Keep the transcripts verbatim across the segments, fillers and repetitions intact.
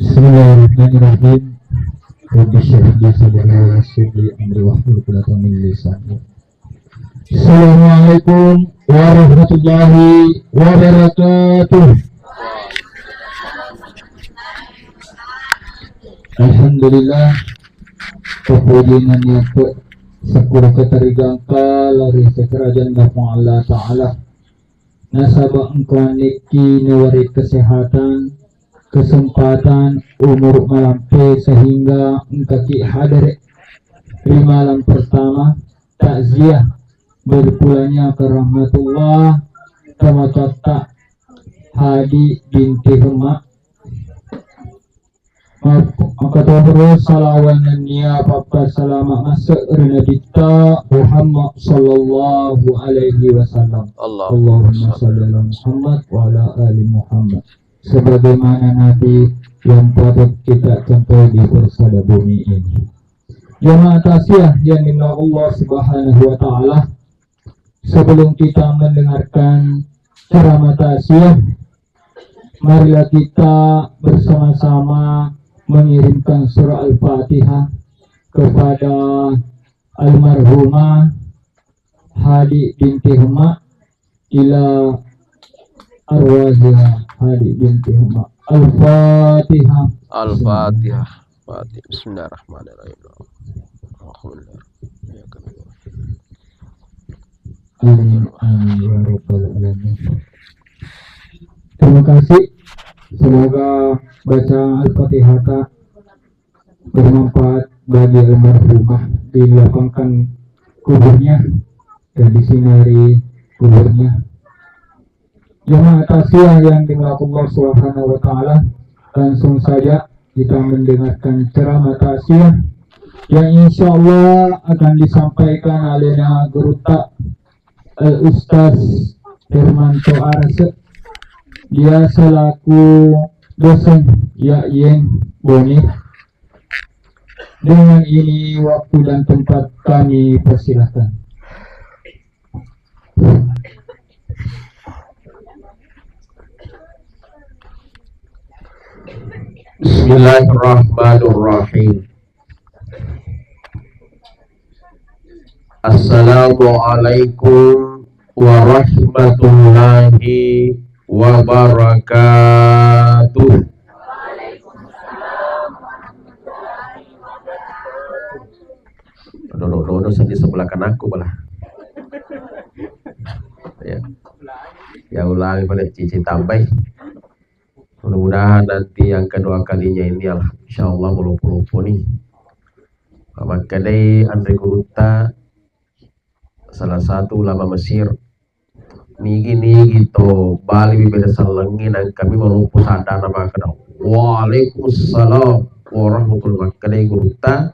Bismillahirrahmanirrahim. Rabbi syrah li sadri wa yassir li amri wahlul uqdatam min lisani. Assalamualaikum warahmatullahi wabarakatuh. Alhamdulillah, kepujian yang syukur keterigangka lari sekerajan Allah Ta'ala. Nasaba engka nikki nawari kesehatan, kesempatan, umur malampe sehingga engkaki hadere ri malam pertama takziah berpulangnya ke rahmatullah tomatoatta Hadi binti Hema. Mak-, makkatoro salawanennia pappasalama masuk ri Nabitta Muhammad sallallahu alaihi wasallam. Allahumma salli ala Muhammad wa ala ali Muhammad. Sebagaimana Nabi yang patut kita contoh di persada bumi ini. Jamaah takziah yang dimuliakan Allah Subhanahu wa Ta'ala, sebelum kita mendengarkan ceramah takziah, marilah kita bersama-sama mengirimkan surah Al-Fatihah kepada almarhumah Hadi binti Hema, ila arwahiha Hadi binti Hema. Al-Fatihah. Al-Fatihah. Fatihah. Bismillahirrahmanirrahim. Alhamdulillah. Amin, amin, ya rabbal alamin. Terima kasih. Semoga bacaan Al-Fatihah bermanfaat bagi almarhumah, dilapangkan kuburnya dan disinari kuburnya. Jamaah takziah yang dimuliakan Allah Subhanahu wa Ta'ala, langsung saja kita mendengarkan ceramah takziah yang insya Allah akan disampaikan oleh Gurutta Al Ustaz Hermanto Arase, dia selaku dosen Yakyen Bone. Dengan ini waktu dan tempat kami persilahkan. Bismillahirrahmanirrahim. Assalamualaikum warahmatullahi wabarakatuh. Dodo-dodo seddi sebelah kanakku malah. Ya. Ya ulangi balik cici tambai. Mudah-mudahan nanti yang kedua kalinya ini, al-, insya Allah, maloppo-loppo ni. Makkedai anre gurutta, salah satu ulama Mesir, nigi-nigi to bali mi beda sellengngi, nangkami maloppo saddana makkeda, "Waalaikumsalam warahmatullahi." Makkedai gurutta,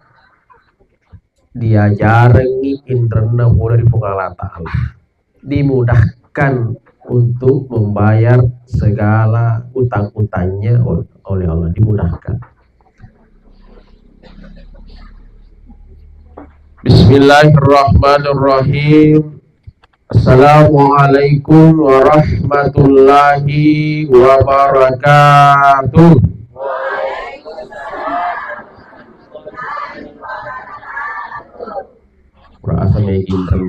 diajarengngi inrenna pole ri Puang Allah Ta'ala. Dimudahkan untuk membayar segala utang-utangnya ol-, oleh Allah, dimudahkan. Bismillahirrahmanirrahim. Assalamualaikum warahmatullahi wabarakatuh. Kurang asam ya, Ginten.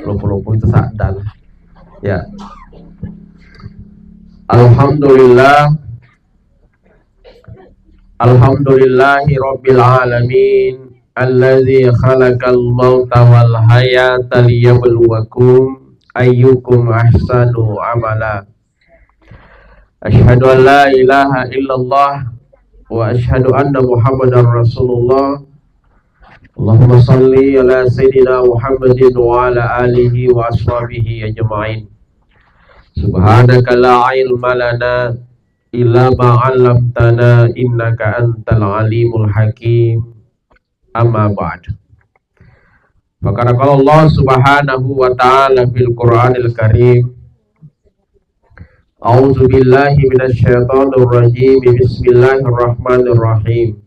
Lompo-lompo itu sadar. Ya. Alhamdulillah. Alhamdulillahi rabbil alamin. Allazi khalaqal mauta wal hayata liyabluwakum ayyukum ahsanu amala. Asyhadu an la ilaha illallah wa asyhadu anna Muhammadar Rasulullah. Allahumma salli ala Sayyidina Muhammadin wa ala alihi wa ashabihi ajma'in. Subhanaka la ilma lana illa ma 'allamtana innaka antal alimul hakim. Amma ba'd. Faqad qala Allah subhanahu wa ta'ala fil Qur'anil Karim, A'udzu billahi minasy syaithanir rajim. Bismillahirrahmanirrahim.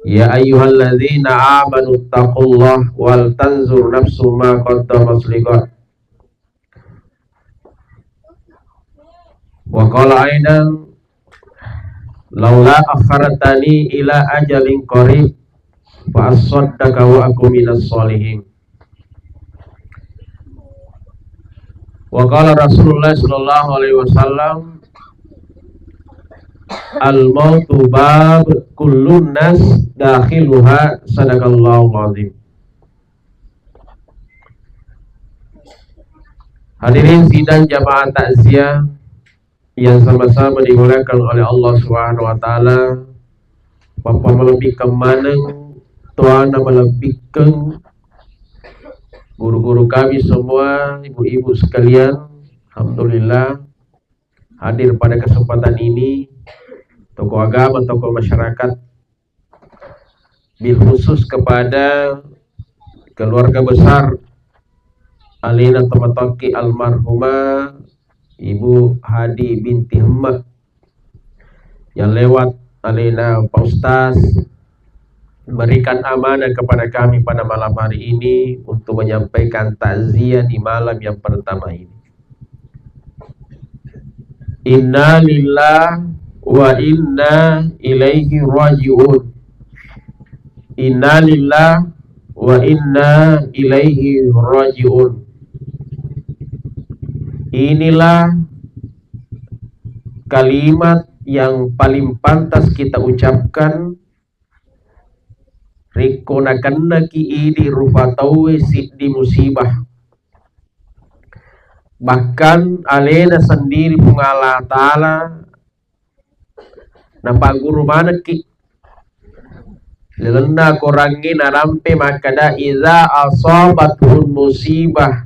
Ya ayyuhalladzina amanu taqullaha wal tanzur nafsum ma qaddamat lighad. Wa qala aidan, "Laula akhartani ila ajalin qarib fa assaddaqa wa akun minas sholihin." Wa qala Rasulullah sallallahu alaihi wasallam, "Al mautu bab kullun nas dakhiluha." Sadaqallahul azim. Hadirin sidang jamaah takziah yang sama-sama dimuliakan oleh Allah Subhanahu wa Ta'ala, Bapak malebbikkeng maneng, tuana malebbikkeng, guru-guru kami semua, ibu-ibu sekalian, alhamdulillah hadir pada kesempatan ini, tokoh agama, tokoh masyarakat, bil khusus kepada keluarga besar alena tomatoakki almarhumah Ibu Hadi binti Hemma, yang lewat alena Pak Ustaz memberikan amanah kepada kami pada malam hari ini untuk menyampaikan takziah di malam yang pertama ini. Inna lillah wa inna ilaihi raji'un. Inna lillah wa inna ilaihi raji'un. Inilah kalimat yang paling pantas kita ucapkan rekko nakennaki idi rufa tauwe siddi musibah. Bahkan alena sendiri Puang Allah Ta'ala napagguru manekki. Lalenna Korangnge narampe makkeda, "Iza asabathum musibah."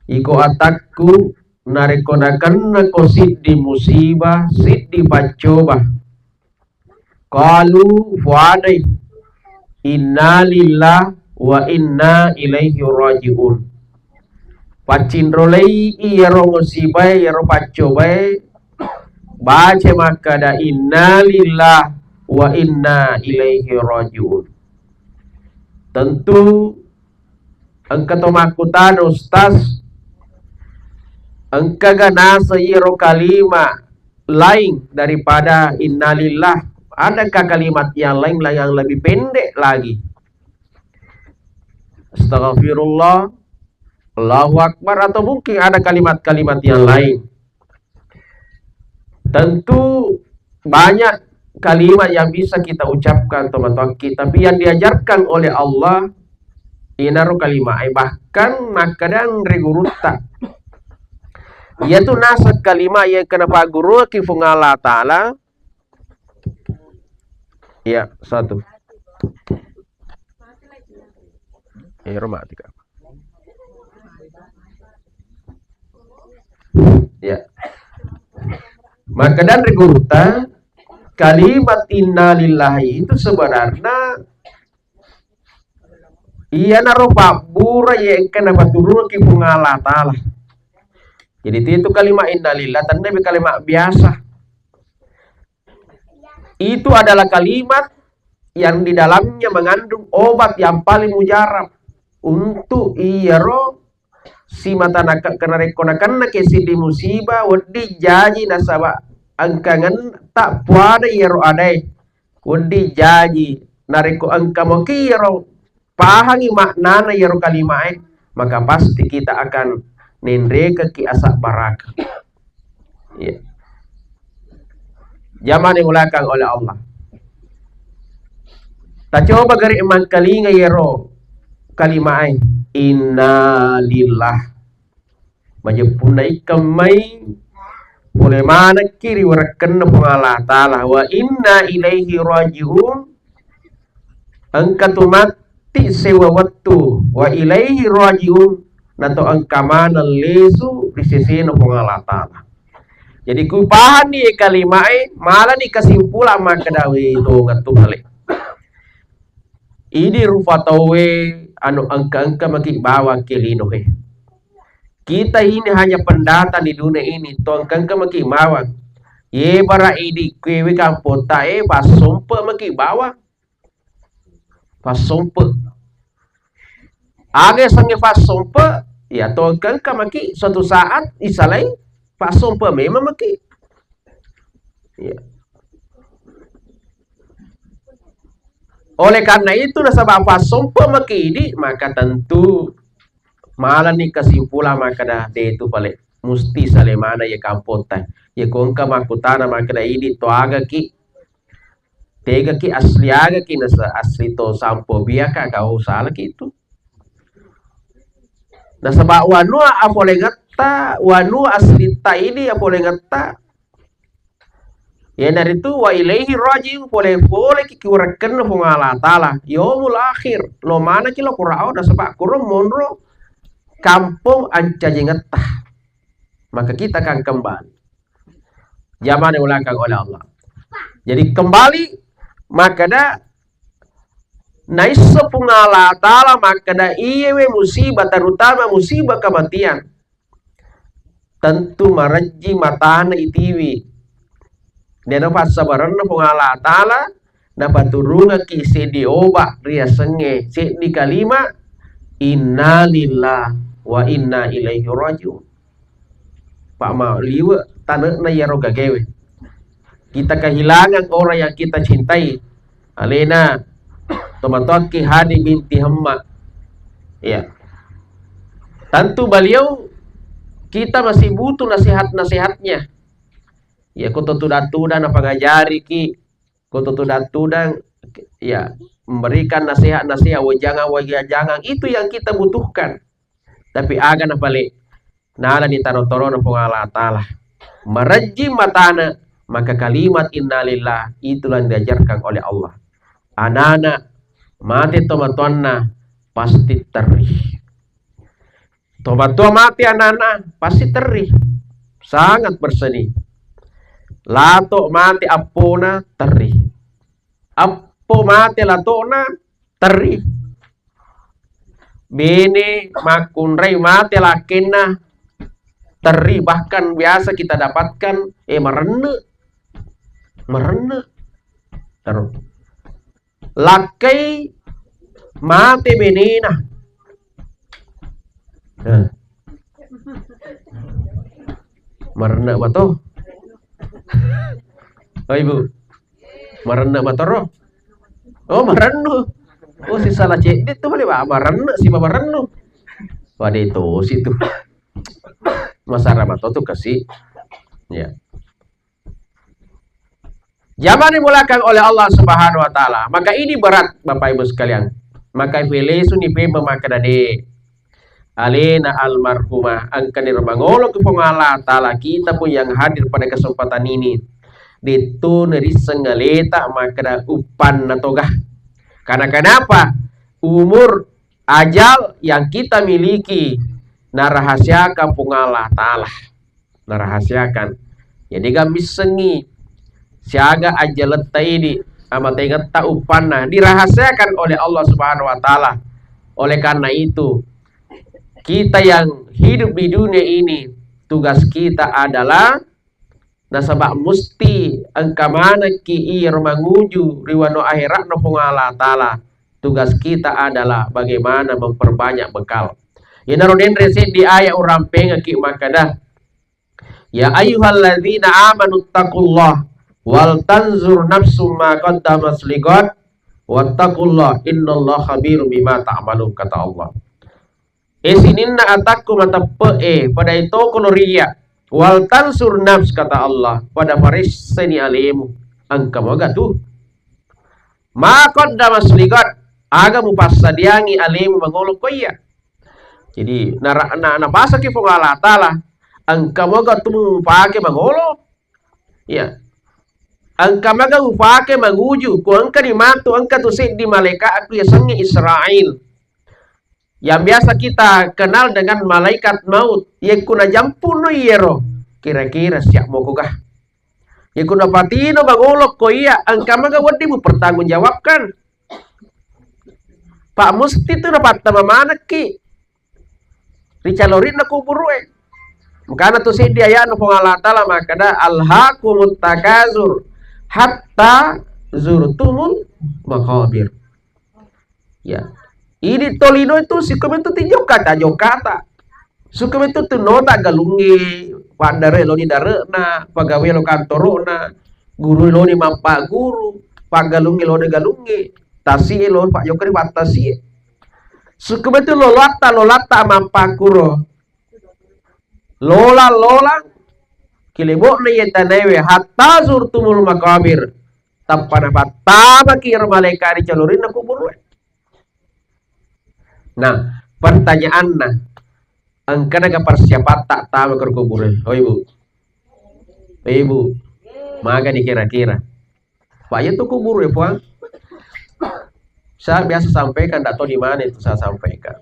Iko atakku, narekko nakennako siddi musibah, siddi paccoba. Qalu, fuadai, "Inna lillah wa inna ilaihi raji'un." Paccinrolei iyaro musibae, iyaro paccobae, baca makkada, "Inna lillah wa inna ilaihi raji'un." Tentu engka to makkutana, "Ustaz, engkaga naseng iyaro kalima lain daripada innalillah? Adakah kalimat yang lain yang lebih pendek lagi? Astaghfirullah, Allahu Akbar, atau mungkin ada kalimat-kalimat yang lain?" Tentu banyak kalimat yang bisa kita ucapkan, tomatoakki, tapi yang diajarkan oleh Allah, iyanaro kalimat, eh, bahkan makkadang ri gurutta, iyatu naseng kalimat yang kena pagguruki Puang Allah Ta'ala. Ya, satu. Ya, romantika. Ya. Makkadang ri gurutta, kalimat innalillahi itu sebenarnya iyanaro pabbura iya engka napaturunki Puang Allah Ta'ala. Jadi itu kalimat innalillah, tennapi kalimat biasa. Itu adalah kalimat yang di dalamnya mengandung obat yang paling mujarab untuk iyaro simata naka-, narekko nakennaki siddi musibah, wedding jaji nasaba engkangenna puada iyaro adae, wedding jaji. Narekko engka moki iyaro pahangi maknana iyaro kalimae, maka pasti kita akan nenrekekki asabbaraka. Iya. Jamaah dimuliakan oleh Allah. Tacoba gare mangkalinga iyaro kalimae, "Inna lillah." Majeppunna ikkeng mai pole manekki ri warekkenna Puang Allah Ta'ala, "Wa inna ilaihi raji'un." Engka tu matti sewa wettu, "Wa ilaihi raji'un," nato engka maneng lesu ri sesena Puang Allah Ta'ala. Jadi ku pahanni kalimae, malani kesimpulan makkeda, "We, tongettu ale. Idi rufa tauwe anu engka-engka maki bawang ke linoe. Kita ini hanya pendatang di dunia ini, to engka-engka maki bawang. Ye bara idi kuewe kampotta e, passompe maki bawang." Passompe. Aga yasengnge passompe, ya to engka-engka maki suatu saat isalai passompe memang maki. Ya. Oleh karena itu, nasaba' passompe' maki idi', maka tentu malani kesimpulan makkeda de' tu pale, musti sale maneng iya kampotta. Iya ko engka makkutana makkeda idi' to agaki, tegaki, asli agaki, nasa-, asli to Sampo Biaka, gau salaki itu. Nasaba' wanua apolengetta, wanua aslitta idi' apolengetta. Iyanaritu wa ilaihi raji'un, pole-poleki ki urekkenna Puang Allah Ta'ala. Yaumul akhir, lo manaki lo Qur'an, nasaba' kuro monro kampong ancajengetta. Maka kita akan kembali. Jamane ulakang oleh Allah. Jadi kembali, makkeda, naissa Puang Allah Ta'ala makkeda, iyewe musibah, terutama musibah kematian. Tentu marejji matana itiwi. Dena passabarenna Puang Allah Ta'ala, napaturungekki seddi oba' riasengnge, seddi kalima, "Innalillah wa inna ilaihi raji'un." Pak maliwe tane'na iyaro gagewe. Kita kehilangan orang yang kita cintai. Alena tomatoakki Hadi binti Hemma. Ya. Tentu beliau, kita masih butuh nasihat-nasihatnya. Ya, ko to tudang-tudang napangajariki, ko to tudang-tudang, ya, memberikan nasihat-nasihat, wejangan-wejangan, itu yang kita butuhkan. Tapi aga napale, nala ditaro-tarona Puang Allah Ta'ala. Marejji matana, maka kalimat innalillah itulah yang diajarkan oleh Allah. Anana mate tomatoanna pasti terri. Tomatoa mate anana pasti terri. Sangat bersedih. Lato mate appona terri. Appo mate latona terri. Bene makkunrai mate lakkenna terri, bahkan biasa kita dapatkan, eh, marenne. Marenne. Terus. Lakkai mate benena. Nah. Marenne mato. Oh, Ibu. Marenne matoro. Oh, marennu. Oh, si salah cedde tu balik, Pak. Marenne si marennu. Waduh, itu situ. Masara mato tu kasi. Ya. Jamani mulakan oleh Allah Subhanahu wa Ta'ala. Maka ini berat, Bapak Ibu sekalian. Maka ifelesuni pemeng makkeda de'. Alena almarhumah, engkani ro mangolo ki Puang Allah Ta'ala, kita pun yang hadir pada kesempatan ini. Detto nerisseng aleta makkeda uppanna toga. Karena kenapa? Umur, ajal yang kita miliki narahasiakan Puang Allah Ta'ala. Narahasiakan. Jadi ga missengi siaga ajaletta idi, amatengetta uppanna dirahasiakan oleh Allah Subhanahu wa Ta'ala. Oleh karena itu, kita yang hidup di dunia ini, tugas kita adalah nasaba musti engka manekki iyaro manguju ri wano ahera'na Puang Allah Ta'ala. Tugas kita adalah bagaimana memperbanyak bekal. Iyanaro denre seddi ayat urampengekki makkeda, "Ya ayyuhalladzina amanu taqullah wal tanzur nafsum ma qaddamat lighad wattaqullah innallaha khabirum bima ta'malun," kata Allah. E sininna atakku mateppe'e, pada itoko lo ria. Wal tansur nafs, kata Allah, pada paressani alemu. Engka moga tu. Ma qaddamat lighad, aga mupassadiangi alemu mangolo ko iya. Jadi, nara-, na-, napasaki Puang Allah Ta'ala, engka moga tu mupake mangolo. Ya. Engka maga upake manguju, ku engka ni matu, engka tu seddi malaika aku yasengnge Israel. Yang biasa kita kenal dengan malaikat maut, yekku najampuno iyero, kira-kira siap moko gah? Yekku napatino mangolo ko iya, engka maga wedding mupertanggungjawabkan? Pak musti tu napattama manekki ri calorinna kuburu'e. Makana tu seddi ayatna Puang Allah Ta'ala makkeda, "Alhaakumut takazur hatta zurtumul maqabir." Ya. Idi tolino itu sikome tu tijokata, jokata. Sikome tu tunota galungnge, paddare loni dare'na, pagawe lo kantoro'na, guru loni mappaguru, paggalungnge loni galungnge. Tasi'e lo, Pak, jokka ri pattasi'e. Sukku betul lolatta, lolatta mappakkuro. Lola, lola, kilebo'na iye tanaewe, hatta zurtumul maqabir. Tappa napattamaki ero malaeka ri calorinna kuburu'e. Nah, pertanyaanna, engkanaga persiapatta tama ke kuburu'e? Oh, Ibu. Oh, Ibu. Maga dikira-kira? Pak, iya tu kuburu ya, Puang. Saya biasa sampaikan, ndak tahu di mana itu saya sampaikan.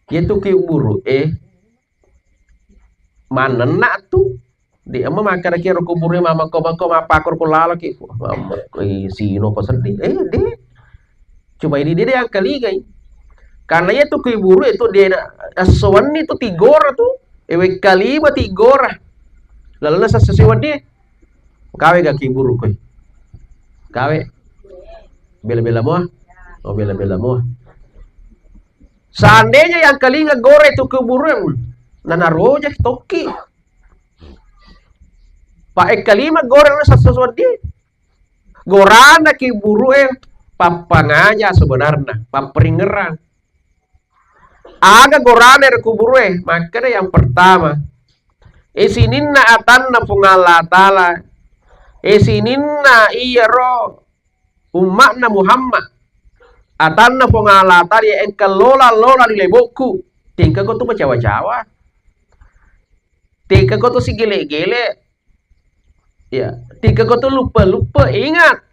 Iya tu kuburu, eh, manenna tu. Di emma makkeda kiro kuburu mama ko mako mapakkur ko lalo ki. Mama, eh, sino ko sedih. Eh, deh. Coba ini dia yang kaligai. Karena iya tu kuburu itu dia asowanni tu tigora tu. Ewe kalima tigora. Lalu sesuai dia. Gawe gaki buru koe. Gawe. Bela-bela mua. Oh, bela-bela mua. Seandainya yang kalinga gore tu kuburu'e, nanaroja tokki. Pak, eh, kalima gore na sassa suaddi. Gorana kuburu'e, pappangaja sebenarna, papperingerang. Aga gorana ero kuburu'e? Makkeda yang pertama, eh, sininna atanna Puang Allah Ta'ala, eh, sininna iyaro umma'na Muhammad, atanna Puang Allah Ta'ala, ya engka lola-lola ri lebokku, tingka ko tu macawa-cawa, tingka ko tu sigele-gele, ya, tingka ko tu luppe-luppe, ingat.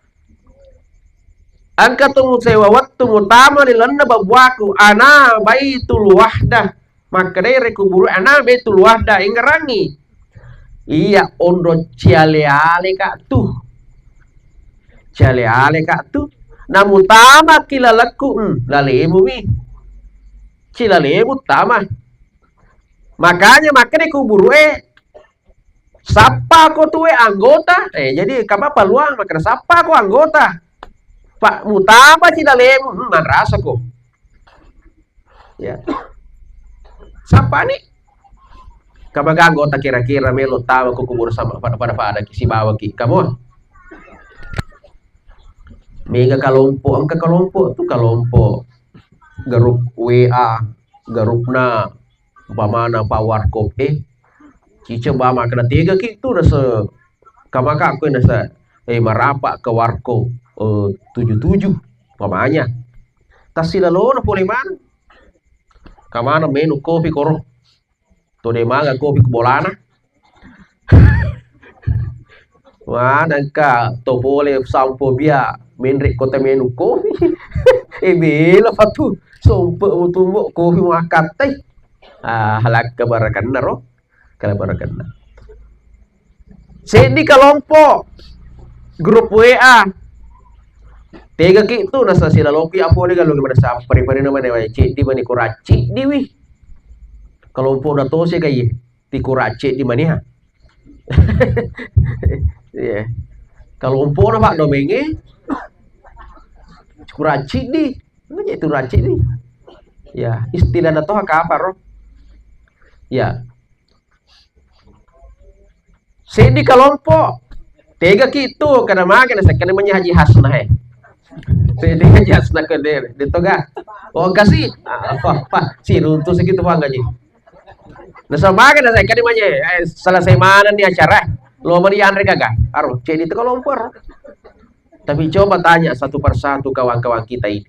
Engka tu musewa wettu mutama ri lalenna babuaku, ana Baitul Wahdah. Makkedai ri kuburu, ana Baitul Wahdah, ingerangi. Iya, onro ciale-ale ka tu. Ciale-ale ka tu. Namutama ki lalekku, hmm, lalemu mi. Cilalemu tama. Makanya makkeda kuburu'e, sappa ko tuwe anggota, eh, jadi kapa paluang makkeda sappa ko anggota. Pak, mutama cilalemu, hmm, manrasa ko. Ya. Sappa ni? Kamaga anggota kira-kira melo tama ko kuburu sama pada-pada pada ki sibawa ki. Kamu? Mega kelompok, engka kelompok tu kelompok grup W A, grupna umpamana Pak Warkop, eh, cice bama kena tega ki tu nasa kamaka ko nasa, eh, marapa ke Warkop, eh, tujuh tujuh umpamanya. Tasilalona pole mana? Kamana menu kopi koro. To de maga kopi ku bolana. Wah, nangka to pole sampo bia menre kota menu kopi. Eh, bela patu sompe mutumbo kopi makatai. Ah, halak kebarakanna ro. Kebarakanna. Seddi kelompok grup W A. Tega ki tu nasa silaloki apa de galu gimana sa pare-pare nama de ceddi mani kurang ceddi wi. Kelompok na tose kai. Ti kurace di maniha. Iya. Kalau umpona Pak domenge kurace di. Mana itu race di? Ya, istilahna toha kaparo. Ya. Seddi kelompok. Tega ki tu kada maga na sekali manya Haji Hasna he. Seddi Haji Hasna ke de, de toga. Oh, kasih. Ah, apa, apa. Si runtu segitu bang gaji. Nasaba aga nasai kadi manye, eh, selesai manenni acara, lo mani yanre gaga. Aro, ceddi tu kelompok. Tapi coba tanya satu persatu kawan-kawan kita ini.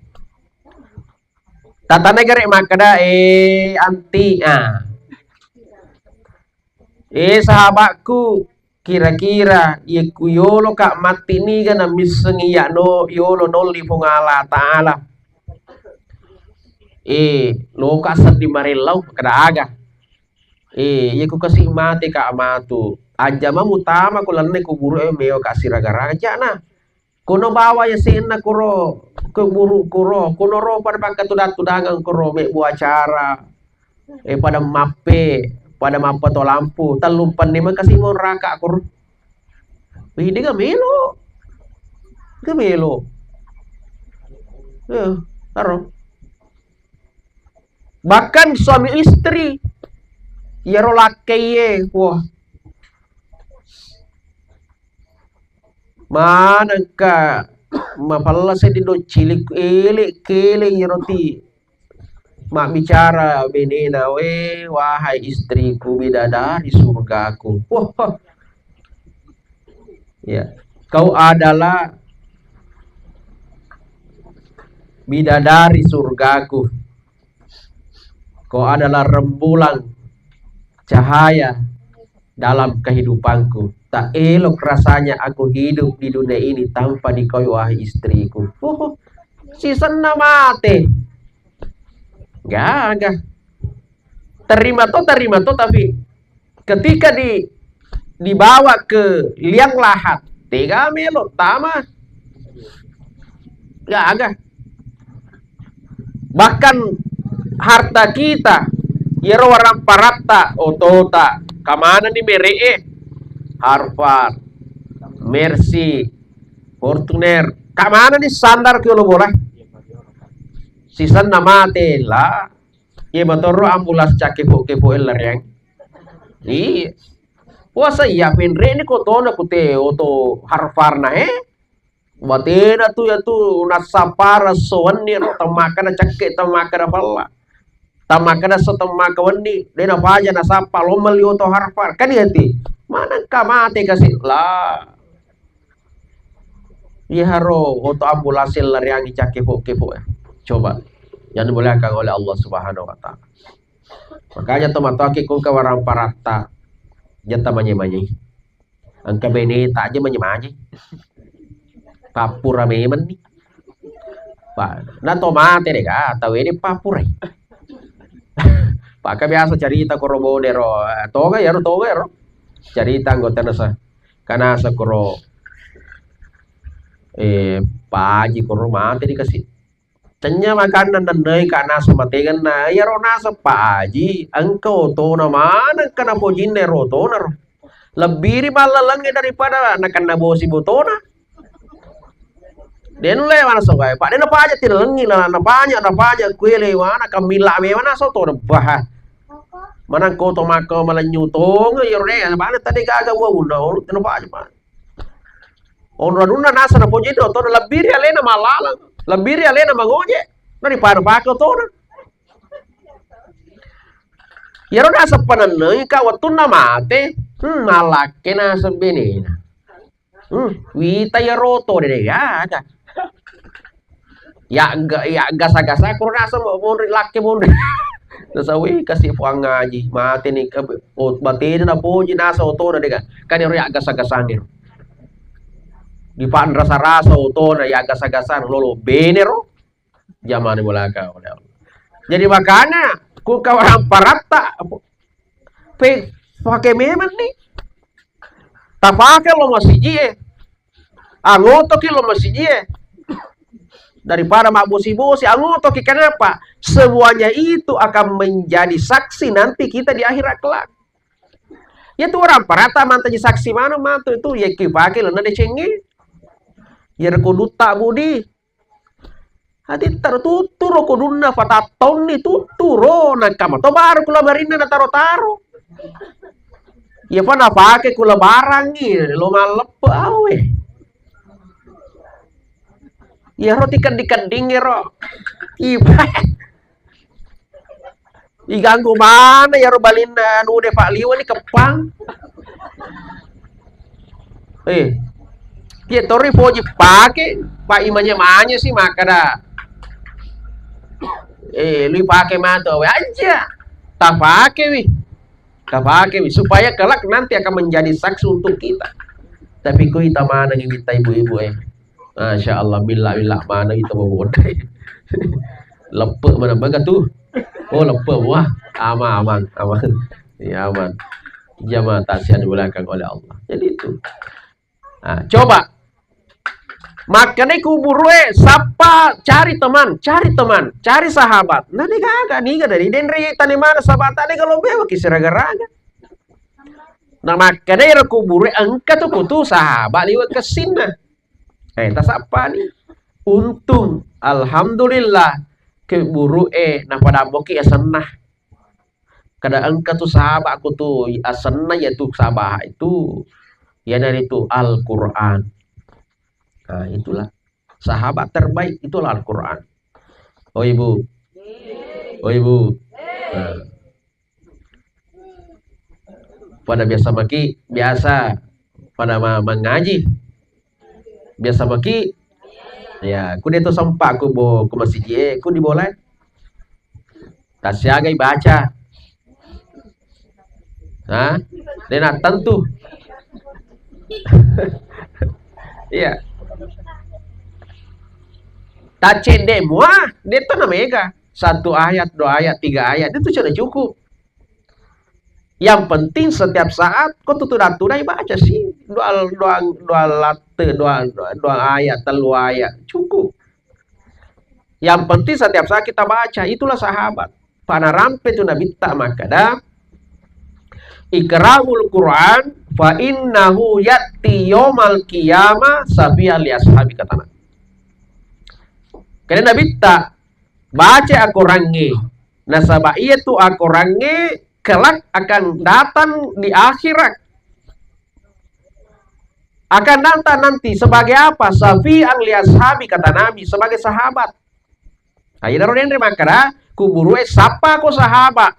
Tatana gare makkeda, eh, anti, ah. Eh, sahabatku, kira-kira, yekku yoloka matti niga na missengi ya no, yolo nolli Puang Allah Ta'ala. Eh, loka seddi marellau, kada aga. Eh, yekku kasi mate ka matu. Ajama mutama ko lenne kuburu e meo ka siraga-raja na. Kono bawa yasenna koro kuburu koro, kono ro pada pakkatudang-tudangang koro mebbu acara. Eh, pada mappe, pada mappato lampu, tellumpenni makasi mo raka koro. Wih, de ga melo. Ga melo. Eh, taro. Bahkan suami istri, iyaro lakkaiye, wah. Manengka mapella seddi doccili, ele kele iyaro ti mabbicara benena, "We, wahai istriku, bidadari surgaku." Wah, ya, kau adalah bidadari surgaku. Kau adalah rembulan cahaya dalam kehidupanku. Tak elok rasanya aku hidup di dunia ini tanpa dikau, wahai istriku. Uhuh. Sisenna mate. Gaga. Terima to, terima to, tapi ketika di dibawa ke liang lahat, tega melo tama. Gaga. Bahkan harta kita, iyaro waramparatta, otota, kamana ni mere'e? Harfar, Mercy, Fortuner. Kamana ni sandar ke lo bola? Sisenna mate la. Iya, matorro ambulans cakkepo-kepo e lareang. Iya. Puasa iya penre ni kotona kute oto Harfarna, eh. Batena tu ya tu nassapara so wenni ro, temmakana cekke, temmakana falla. Temmakana so temmaka wenni, de napaja nasappa lo melli oto Harfar. Kan iya ti. Manengka mate kasi la. Iya haro oto ambulans e lareangi cakkepo-kepo ya. Coba. Yang dimuliakan oleh Allah Subhanahu wa Ta'ala. Makanya tomatoaki kungka waramparatta. Jata manye-manye. Engka beneta aja manye-manye. Pappura memang ni. Pa, na to mate dega, tau ini pappurai. Paka biasa carita koro bone ro, eh, toga ya ro, toga ya ro. Carita anggota nasa, kanasa koro, eh, paji koro mate dikasi. Tennya makanna nennei ka nasa mategenna, iyaro nasa paji, engka otona maneng kana pojinna ero otona ro. Lebbiri mallalengnge daripada nakenna bosi botona. Denle mana sogai, Pak, dena paja tilalengi, la, na paja, na paja kuele, mana kamilla memang nasa otona, bah. Manang koto maka malenyu tonga, iyaro de, mana tadi gaga wa una, olu tena paja, Pak. Onronna nasa napoji do, otona lebbiri alena malaleng, lebbiri alena mangoje, daripada pake otona. Iyaro naseng panennengika wettunna mate, hmm, malakke naseng benena. Hmm, wita iyaro oto de gaga. Ya ga-, ya gasa-gasa koro naseng mo-, monri lakke monri. Nasawi kasi puang ngaji, mate ni ke, o-, batena napoji nasa otona de gaga. Kan iyaro ya gasa-gasange. Dipanrasa-rasa otona ya gasa-gasa lolo bene ro. Jamane mulaka oleh Allah. Jadi makana ku kawaran paratta pe pake memang ni. Tapake lo masiji e. Angotoki lo masiji e. Daripada mabbosi-bosi, angotoki. Kenapa? Semuanya itu akan menjadi saksi nanti kita di akhirat kelak. Ya tu orang parata mantaji saksi mana matu itu ya ki pake lena decengi. Ya reko dutta budi. Hati taro tuturo kodunna fatattonni tuturo, nakama to baru kula marinna nataro-taro. Iya pa napake kula barangi lo malleppe awe. Iya ro tikedding-kedding ro. Iba. Iganggu mana iyaro balinna anu de Pak Liwa ni keppang. Eh, iya tori poji pake, Pak imanya-manya sih makkada. Eh, lui pake matu awe aja. Tapake wi. Tapake wi supaya kelak nanti akan menjadi saksi untuk kita. Tapi ku ita mana ngiminta ibu-ibu eh. Masya Allah, milla-milla mana itu mau bodoh. Leppe mana mega tu. Oh, leppe wah. Aman, aman, aman. Ya aman. Jamaah taksiat di belakang oleh Allah. Jadi itu. Nah, coba. Makanya kuburu eh, sapa cari teman, cari teman, cari sahabat. Nah, ini gaga, niga dari denre tane mana sahabat tane kalau memang kisah raga-raga. Nah, makanya ero kuburu eh, engka tu kutu sahabat liwat kesinna. Eh, tasappani. Untung, alhamdulillah, ke buru'e napadammoki asenna. Kada engka tu saba' ku tu asenna, yaitu saba' itu, iyanaritu Al-Quran. Nah, itulah. Sahabat terbaik itulah Al-Quran. Oh, Ibu. Oh, Ibu. Nah. Pada biasa maki, biasa pada ma-, mengaji. Biasa maki, ya, ku de to sempa ku bo-, ku masiji e, ku di bola e. Tasiagai baca. Ha? De na tentu. Iya. Tacedde mua, de to na mega. Satu ayat, dua ayat, tiga ayat, itu sudah cukup. Yang penting setiap saat ko tutu dattu dai baca si dua, dua, dua latte, dua, dua, dua ayat, telu ayat, cukup. Yang penting setiap saat kita baca, itulah sahabat. Panarampe tu Nabitta makkada, "Iqra'ul Qur'an fa innahu ya'ti yaumal qiyamah syafi'an li ashabi," katana. Kene Nabitta, "Baca akorangnge, nasaba iya tu akorangnge kelak akan datang di akhirat. Akan datang nanti sebagai apa? Syafi'an li ashabi," kata Nabi, sebagai sahabat. Nah, iyaro denre makkada, kuburu'e sappa ko sahabat.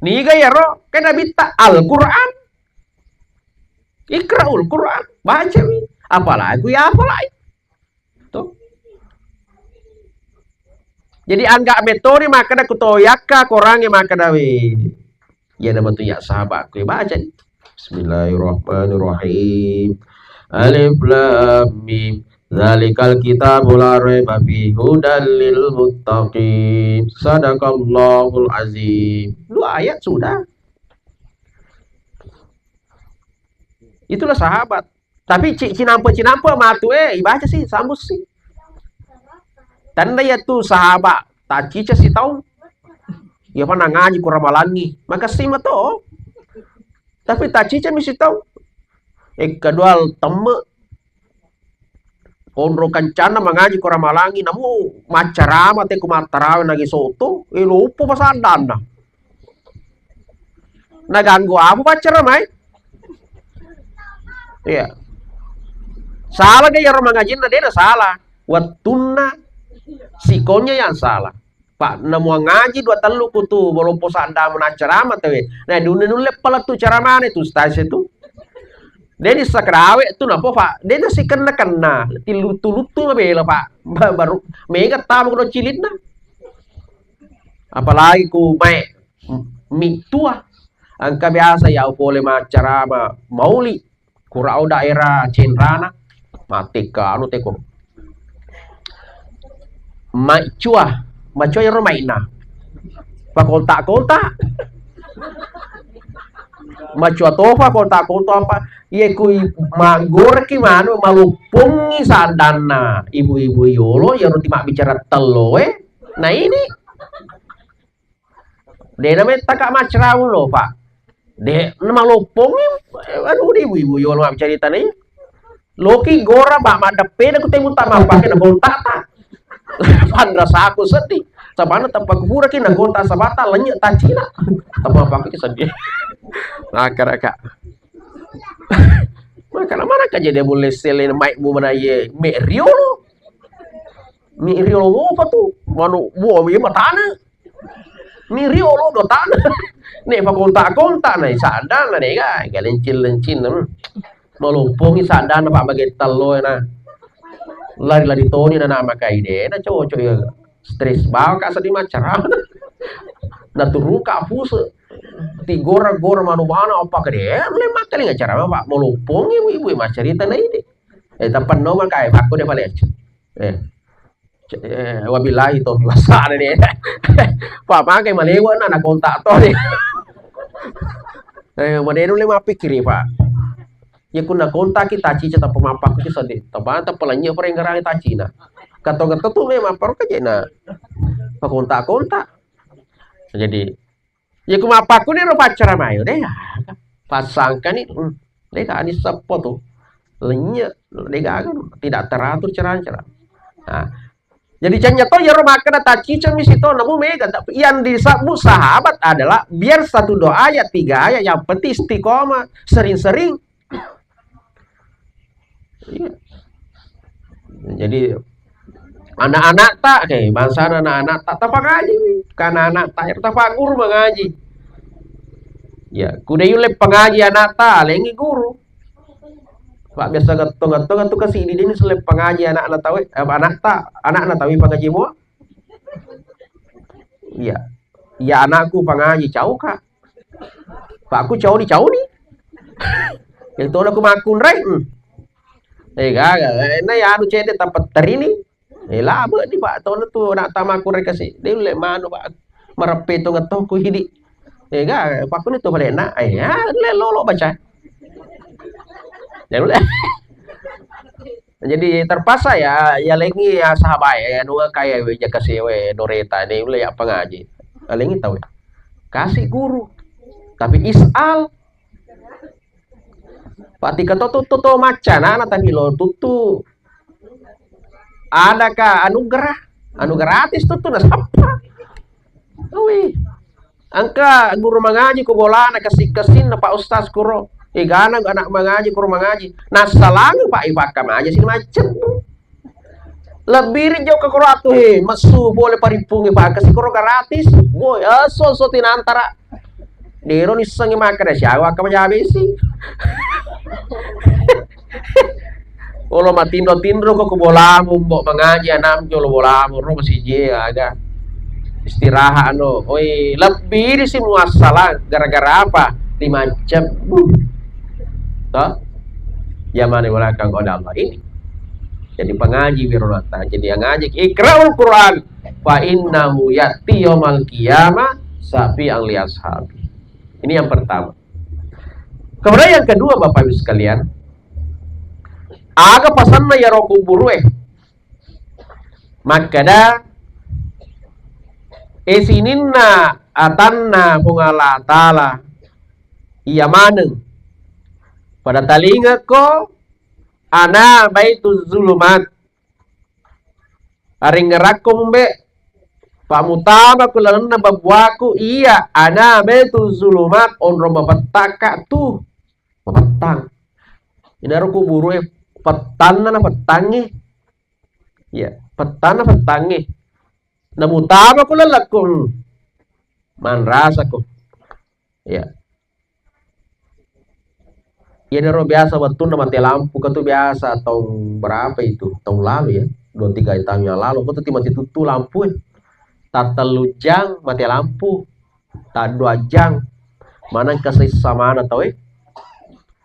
Niga iyaro? Kan Nabitta Al-Quran. Iqra'ul Quran. Bacawi. Apalagi ya apalagi. Tuh. Jadi anggak metode makkada kutoyakka korangnge makkada we. Iya nama tu ya sahabat ku baca. Bismillahirrahmanirrahim. Alif lam mim. Dzalikal kitabu la raiba fi hudal lil muttaqin. Sadaqallahul azim. Dua ayat sudah. Itulah sahabat. Tapi ci-, cinampe-cinampe matu, eh, ibaca sih, sambut sih. Tanda ya tu sahabat, tacica si tau. Ya pernah ngaji kurang malangi. Maka sih mato. Tapi tacica mi si tau. Eh, kedua temme. Konro kancanna mangaji ko Ramalangi, namu maccarama te ko mattarawe nagi soto, eh, loppo pasaddanna. Naganggu apa paccaramae? Iya. Salah ga iyaro mangajinna? De na salah. Wettunna sikonnya yang salah. Pak, namu ngaji dua tellu kutu, boloppo sadda munaccarama tewe. Nah, dunne nulle palettu caramane tu, ustaz itu. Deni sakrawe tu napa, Pak? Deni sikenna-kenna, tiluttu-luttu mabela, Pak. Ba-, baru mega tama kuno cilinna. Apalagi ku mae mi tua. Engka biasa ya pole maccarama mauli. Kurao daerah Cenrana, mate ka anu teko. Maccua, maccua ero maina. Pakontak-kontak. Maccua tofa kontak-kontak apa? Iye kui maggoreki manu maloppongi saddanna ibu-ibu yolo, yaro ti mabbicara telloe. Nah ini. De na metta ka maccarama lo, Pak. De na maloppongi, eh, anu de ibu-ibu yolo mabbicara tana iya. Loki gora, Pak, maddeppe na kutemu tak mappake na gonta ta. Panrasaku sedih. Sabana tappa kupura ki na gonta sabata lenye tacina. Tappa mappake sedih. Nah, kara-kara. Maka mana ka jadi boleh selain mai bu mana ye me riolo. Mi riolo apa tu? Manu, buah, iya matana. Mi riolo do tana. Ne pakontak-kontak na sadda na dega, ga lencin-lencin, hmm. Maloppongi sadda na Pak bage tello na. Lari-lari toni na nama kai de, na cocok ya. Stres bawa ka sedih maccara. Na turun ka puse. Ti gora-gora manu bana apa ke de, le makkali ngacara Pak, maloppongi ibu-ibu maccarita na ide. Eh, tappa no maka, eh, pakko de pale. Eh. Eh, wabillahi taufiq wassa'ada de. Pak, magai malewa na, na kontak to de. Eh, madenu le mappikiri, Pak. Ya kunna kontak kita cica tappa mappakku ci sedih. Tappa tappa lanye pare ngarang tacina. Kato-kato tu memang perlu ka jena. Pakontak-kontak. Jadi, ya ku mappakkuni ro paccaramae, de gaga. Passangkani, hmm, de gaga ni seppo tu. Lenye, de gaga, tidak teratur cara-cara. Nah, jadi canya to yaro makkeda taciceng mi sito, namu mega, tapi yang disebut sahabat adalah biar satu dua ayat, tiga ayat, yang penting istiqomah, sering-sering. Iya. Jadi, Anak-anakta, eh, bangsana anak-anakta, tapangaji, karena anakta, tapagguru mangaji. Ya, kuda yulle pangaji anakta, alengi guru. Pak biasa getto-getto, getto kasi di ini sulle pangaji anakna tawe, eh, anakta, anakna tawe pangaji mua. Iya. Iya, anakku pangaji, cau, Kak. Pak, aku cau di cau ni. Yang tona aku makunrai. Hmm. Eh, gaga. Eh, na ya anu cede tapetterini. Eh, labe ni, Pak, tona tu nak tamaku rekasi. Dia ulek manu, Pak. Merepe tu ngetoku hidi. Eh, gaga. Pak, aku ni tu balik nak. Eh, ya, le lolo baca. Dia ulek. Jadi terpaksa ya, ya lengi ya sahabat ya, nua kaya we jaka sewe doreta ni, ulai ya pangaji. Alengi tahu ya. Kasih guru. Tapi is'al. Pati keto tutu to maca nana, tapi lo tutu. Adakah anugerah? Anu gratis tutu nasapa? Ui. Engka guru mangaji ku bolana, kessing-kessing na Pak Ustaz kuro. Egana anak mangaji, kuro mangaji. Nassalangi, Pak, ipakkamaja si macet. Lebbi ri jokka kuro atu he, messu pole parippungi, Pak, kasi kuro gratis. Woi, aso so tinantara. Dero nissengi makkeda siaga wakkamaja besi. Olo matinro-tinro ko ku bolamu, mbok mangaji anam jolo bolamu, ro masiji aga. Istirahat anu. Oi, lebbi di si muassalang gara-gara apa? Lima jam. Toh? Yamane belakang oleh Allah ini. Jadi pangaji wironata. Jadi yang ngaji ikra'ul Quran fa innahu ya'ti yaumal qiyamah syafi'an li ashabi. Ini yang pertama. Kemudian yang kedua, Bapak Ibu sekalian, aga pasanna yaro kuburu e? Makkeda, e sininna atanna Puang Allah Ta'ala iya maneng pada talingako ana baitu zulumat. Arengngerakko mumbe, pamutama ku lalenna babuaku, iya, ana baitu zulumat, onrong mapettaka tu, mapettang. Inaro kuburu e, pettanna na pettangi. Iya, pettanna pettangi. Namutama ku lellakku, hmm. Manrasako. Iya. Iyanaro biasa wettunna mate lampu, katu biasa taung berapa itu? Taung lalu ya, dua tiga tahun yang lalu, katu timati tuttu lampu e. Tattellu jang mate lampu, taddua jang. Maneng kasessa mana tau e.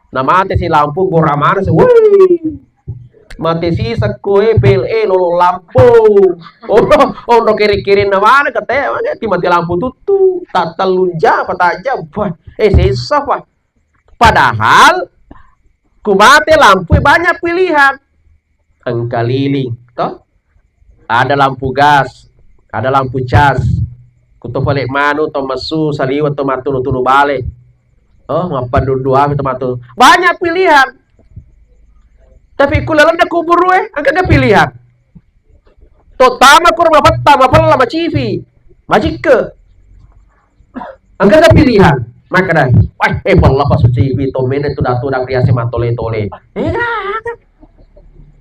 Namate si lampu, gora mana si, woi. Mate siseng koe P L E lolo lampu. Onro, onro kiri-kiri na mana kete, mana ti mate lampu tuttu. Tattellu jam, apa tajam. Wah, eh sesa, Pak. Padahal ku mate lampu banyak pilihan. Engka lilin, toh? Ada lampu gas, ada lampu cas. Kuto pale manu to messu saliweng to mattunu-tunu bale. Oh, mappandu-du api to mattunu. Banyak pilihan. Tapi ku lalenna kuburu e, engka pilihan. Tottama kuro mapetta, mapella, macifi, macikke. Engka pilihan. Makkeda, wah, eh, pella pasucifi, to mene tu datu dan riase matole-tole. Eh,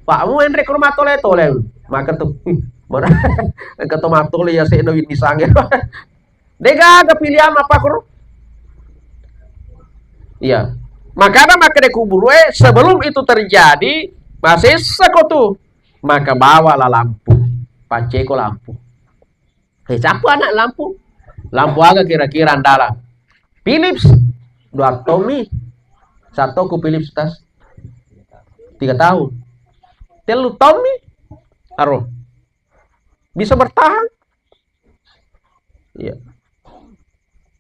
Pak, mu enre kuro matole-tole. Maka tu, ih, mara, engka to matole ya se no ini sange. Degaga pilihan apa kuro? Iya. Makana makkeda kuburu e, sebelum itu terjadi, masessa ko tu. Maka bawalah lampu. Pacceko lampu. Eh, siapa anak lampu? Lampu aga kira-kira andalan? Philips. Dua tommi. Satu ku Philips tas. Tiga tahun. Tellu tommi. Aro. Bisa bertahan. Iya.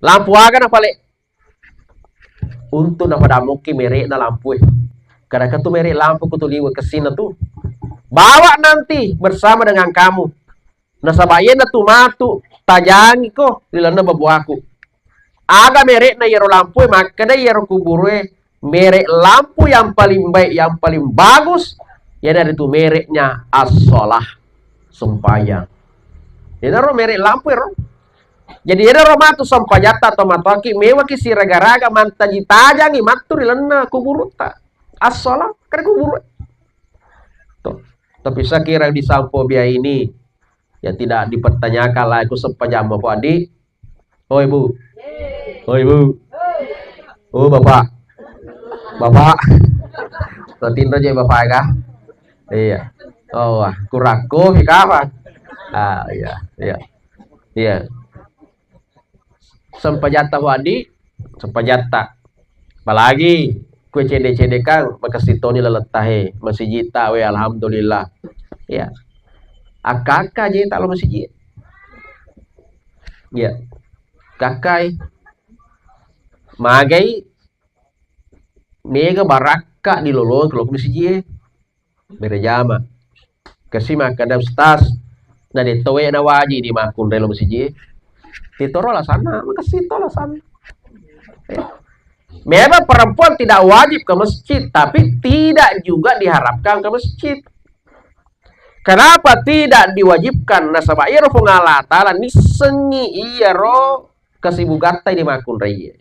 Lampu aga na pale? Untu napadammuki merekna lampu e. Kadaka tu merek lampu ku tu liwe kessinna tu. Bawa nanti bersama dengan kamu. Nasaba iyena tu matu tajangi ko ri lalenna babuaku. Aga merekna iyaro lampu e? Makkeda iyaro kuburu e, merek lampu yang paling baik, yang paling bagus, iyanaritu mereknya as-shalah, sempajang. Iyanaro merek lampu ero. Jadi iyanaro matu sempajatta atau matoaki mewaki siraga-raga mantaji tajangi matu ri lalenna kuburutta. As-shalah, kan kuburu. Tuh. Tapi sekirang disampo biaya ini, ya tidak dipertanyakan lah, aku sempajang apa, Adik. Oi, Bu. Oi, Bu. Oh, Bapak. Bapak. Lo tinro je Bapak kah? Iya. Oh, wah, kurang kopi kapan? Ah, iya, iya. Iya. Sempajatta wadi, sempajatta. Apalagi kue cede-cede kan, makessitoni laletta he, masijita we, alhamdulillah. Iya. Akka-akka je talo masiji. Iya. Kakkai. Magai mega barakka di lolong kalau masiji. Berejama. Kasi makkeda, "Ustaz, na de towe na wajib di makkunrai lo masiji." Titoro alasanna, makasi to alasanna. Eh. Memang perempuan tidak wajib ke masjid, tapi tidak juga diharapkan ke masjid. Kenapa tidak diwajibkan? Nasaba iyaro Puang Allah Ta'ala nissengi iyaro kesibukatta di makkunrai.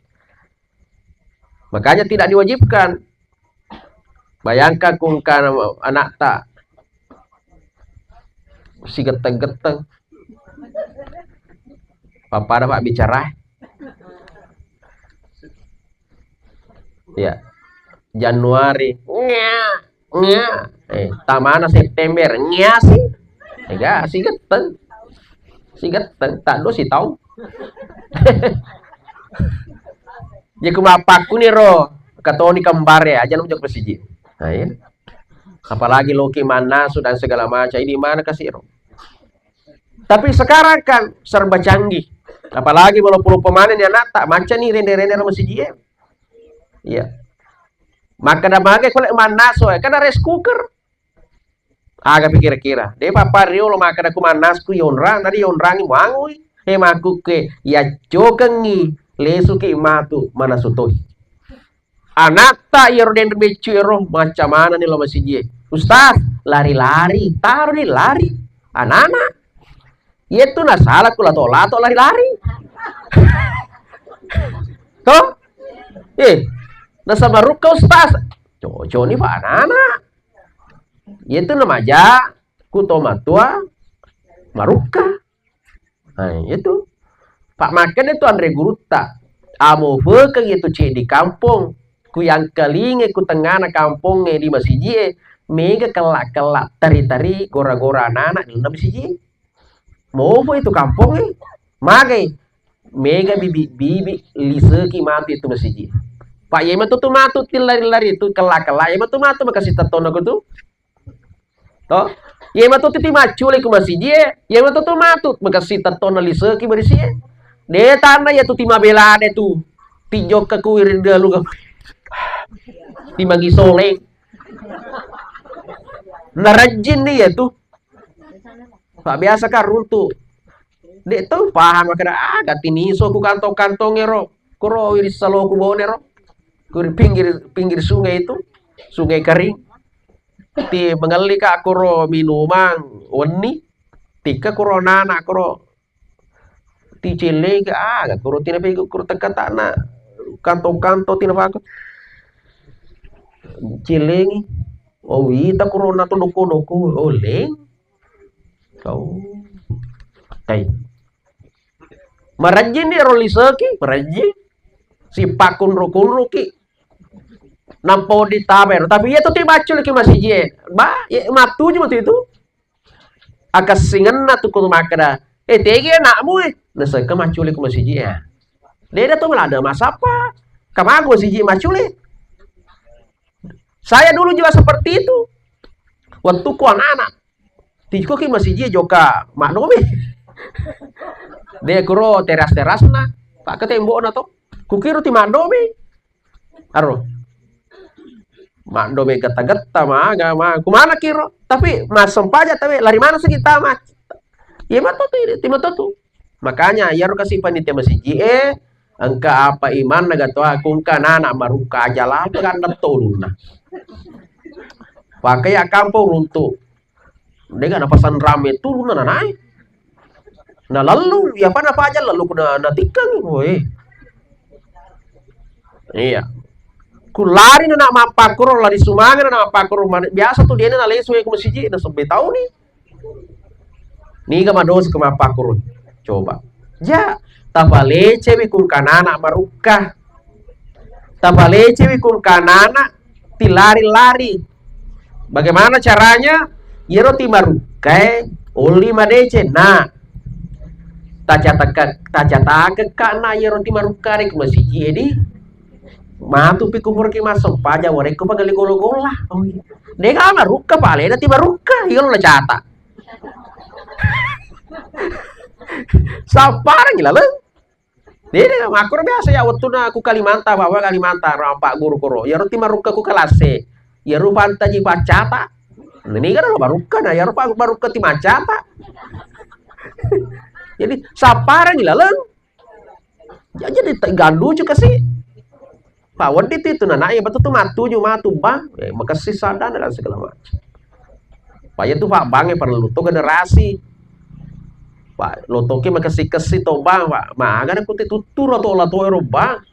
Makanya tidak diwajibkan. Bayangkan ku engka anakta sigetteng-getteng. Pappada Pak bicara. Ya. Januari. Nya, nya. Eh, tamana September. Nya sih. Ega sigetteng. Sigetteng. Tak do si tau. Jadi ku mappakkuni ro, katoni kembare aja lo jok masiji. Nah, iya. Apalagi loki mannasu dan segala macam. Ini mana kasih ro? Tapi sekarang kan serba canggih. Apalagi walaupun pemane ni anak tak maca ni rende-rende ro masiji. Iya. Maka da mage kole mannasu, eh, kan ada rice cooker. Aga pikira-kira. De papa riolo makkeda ku mannasu ku yonrang, nadi yonrangi muangui. He makkukke yaccokengngi lesuki matu manasu toi. Anatta iyaro denre beccu ero macca manani lo masijie. Ustaz, lari-lari, taro ni lari. Anana. Yetu nasala ku lato-lato lari-lari. Toh? Eh, nasamarukka Ustaz. Cocok ni Pak anana. Yetu namaja ku to matua marukka. Nah, yetu. Pak makkeda tu anre gurutta. Amo fekeng yetu ceddi kampong. Ku yang kelinge ku tengana kamponge di masijie, mega kella-kella tari-tari gora-gora anak di dalam masijie. Mopo itu kamponge. Magai. Mega bibi-bibi liseki matu itu masijie. Pak yema tu tu matu tillari-lari tu kella-kella yema tu matu makasih tetona ku tu. To? Iye matu tu ti maccule ku masijie, iye matu tu matu makasi tettonna liseki barisie. De tanna iya tu ti mabelade tu. Ti jokka ku iri dalu ga. Ti magi soleng. Narajin ni iya tu. Pak biasa kan runtu. De tau paham kada aga tiniso ku kantong-kantong ero. Kuro wiri saloku bone ro. Kuri pinggir pinggir sungai itu. Sungai Kering. Ti mangellika kuro minumang wenni, tikka kuro nana kuro ti celleki aga kuro tina pegu kuro tengkatana kantong-kantong tina pako cellengi. Oh, wita kuro na to doko-doko oleng. Kau. Kai. Marajjing ni ro liseki, marajjing. Sipakkunru-kunruki. Nampa wedding tama ero. Tapi iya tu ti macculiki masijie. Ba, iya mattuju matu itu. Akessingenna tu ku makkeda, "Eh, tegi anakmu, eh." Nasengka macculiku masijie ya. Deda tu maladde masappa. Kamagu masijie maccule. Saya dulu juga seperti itu. Waktuku anak-anak. Tiko ki masijie joka maddomi. De kuro teras-terasna, pak ke tembokna to. Kukiro ti maddomi. Aro. Maddomi getta-getta maga ma. Kumana kiro? Tapi massempajang tawe lari mana sakit tamat. Iya matotu, iya matotu. Makanya iyaro kasi panitia masiji e engka apa imanna gatoa kungka nana marukka aja lapa ganda toluna. Pakai ya kampung runtu. Dega napasan rame turun na nanae. Na lalu, ya apa napaja lalu kuna natikang, woi. Iya. Ku lari na mappakkoro, lari sumanga na mappakkoro. Biasa tu dia na lesu ku masiji, na sebbe tauni. Niga madosa ku mappakkoro. Coba. Ja, tapalecewi ku kanana marukka. Tapalecewi ku kanana tilari-lari. Bagaimana caranya? Iyaro ti marukkae, oli madeceng. Nah, tacatakka-, tacatakekka na iyaro ti marukka ri ku masiji edi. Matu pi ku puraki massempajang, warekko pagelli golla-golla. Oh, iya. Dega marukka, palena ti marukka. Iya lo nacata. Sapparangi laleng. Dede, makkoro biasa ya, wettunna ku Kalimantan, bawa Kalimantan, rampak guru koro. Iyaro ti marukka ku kelas e. Iyaro pantaji paccata. Niga lo marukka, na iyaro pa-, marukka ti maccata. Jadi, sapparangi laleng. Ja-, jadi te-, ganducu kasi. Pa wedding tu itu nana, iya betul tu matuju matu bang. Eh, makessing sadana dan segala macam. Pa iya tu pa bang, eh, perlu tu generasi. Pa lotoki makessing-kessing to bang, pa. Magana ku te tuttu lato-lato ero bang.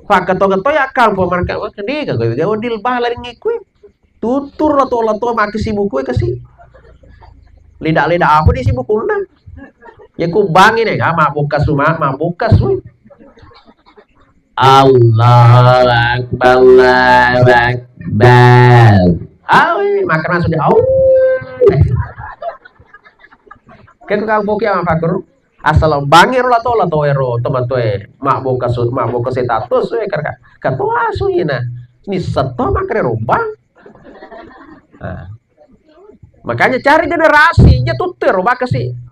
Pa keto-keto ya kampung mereka, wah, kene gawe-gawe dilbah laring ikui. Tuttur lato-lato makkasibuku e kasi. Leda-leda apa di sibukunna? Ya ku bangi ne, ah, mabukka suma, mabukka su. Allahu Akbar, Allahu Akbar. Awi, makan langsung di, au. Kayak ku kampung ya, Pak Guru. Asal bangi ro lato-lato ero, teman tu e, mabukka su, mabukka status e, kar-, katoa su ina. Ni seto makre rombang. Nah. Makanya cari generasi, ja tuttu ero baka si.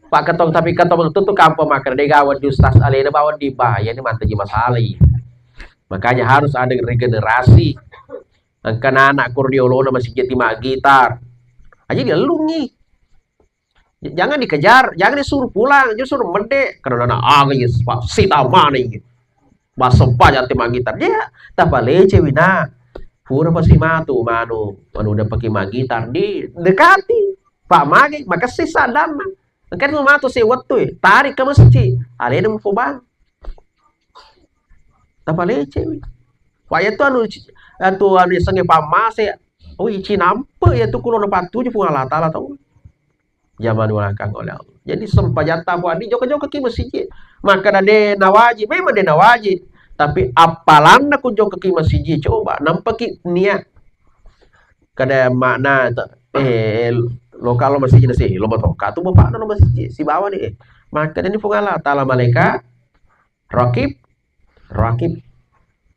Pak Ketong, tapi Ketong tuttu kampung makre, de gawa di ustaz alena bawa di bahaya ni mantaji masalah iya. Makanya harus ada regenerasi. Engka anak kur di olona masih jadi magitar. Aja dialungi. J-, jangan dikejar, jangan disuruh pulang, justru mende. Karena anak aga ya, Pak, sita mana ini? Baseppa jate magitar. Dia tapalece wina. Pura pasti matu manu, manu udah pakai magitar di dekati. Pak mage, makasih sadana. Engka tu matu si wettu, tarik ke masjid. Alena mupobang. Tapalece wi. Wah, iya tu anu, atu anu isengnge pammase. Oh, ici nampe iya tu kulo napattuju Puang Allah Taala tau. Zaman walakang oleh Allah. Jadi sempajatta Puang di jokka-jokka ki masiji. Maka de nawaji, memang de nawaji. Tapi apalanna ku jokka ki masiji, coba nampaki niat. Kada makna tu, eh, lo kalau masiji nasi, lo matoka tu bapakna lo masiji, sibawa ni, eh. Maka ni Puang Allah Taala malaikat, Rakib, rakib.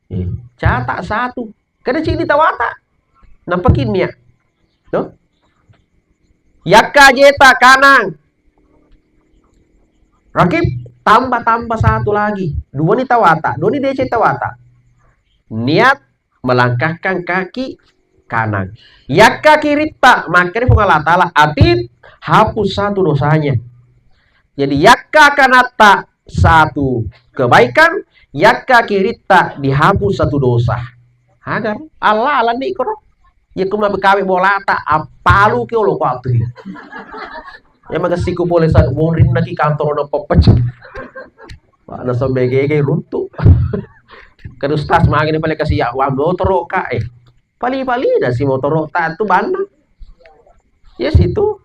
Eh, catat satu. Kada cini tawata. Nampak kimia. Tuh. Yakka jeta kanang. Rakib, tambah, tambah satu lagi. Dua ni tawata. Dua ni dece tawata. Niat melangkahkan kaki kanan. Yakka kiritta, makkeda Puang Allah Taala, atit, hapus satu dosanya. Jadi, yakka kanatta satu kebaikan, yakka kiritta dihapus satu dosa. Agar Allah alani koro. Ya, kuma bekawe bolata, apalu ki olo kuatu. Ya, magasiku boleh sa-, boring lagi kantor udah pepecah. Wah, nasa megege runtu. Kan ustaz magi ni pale kasi ya, wah, motoro ka, eh. Pali-pali dah si motoro ta tu banna. Ya situ.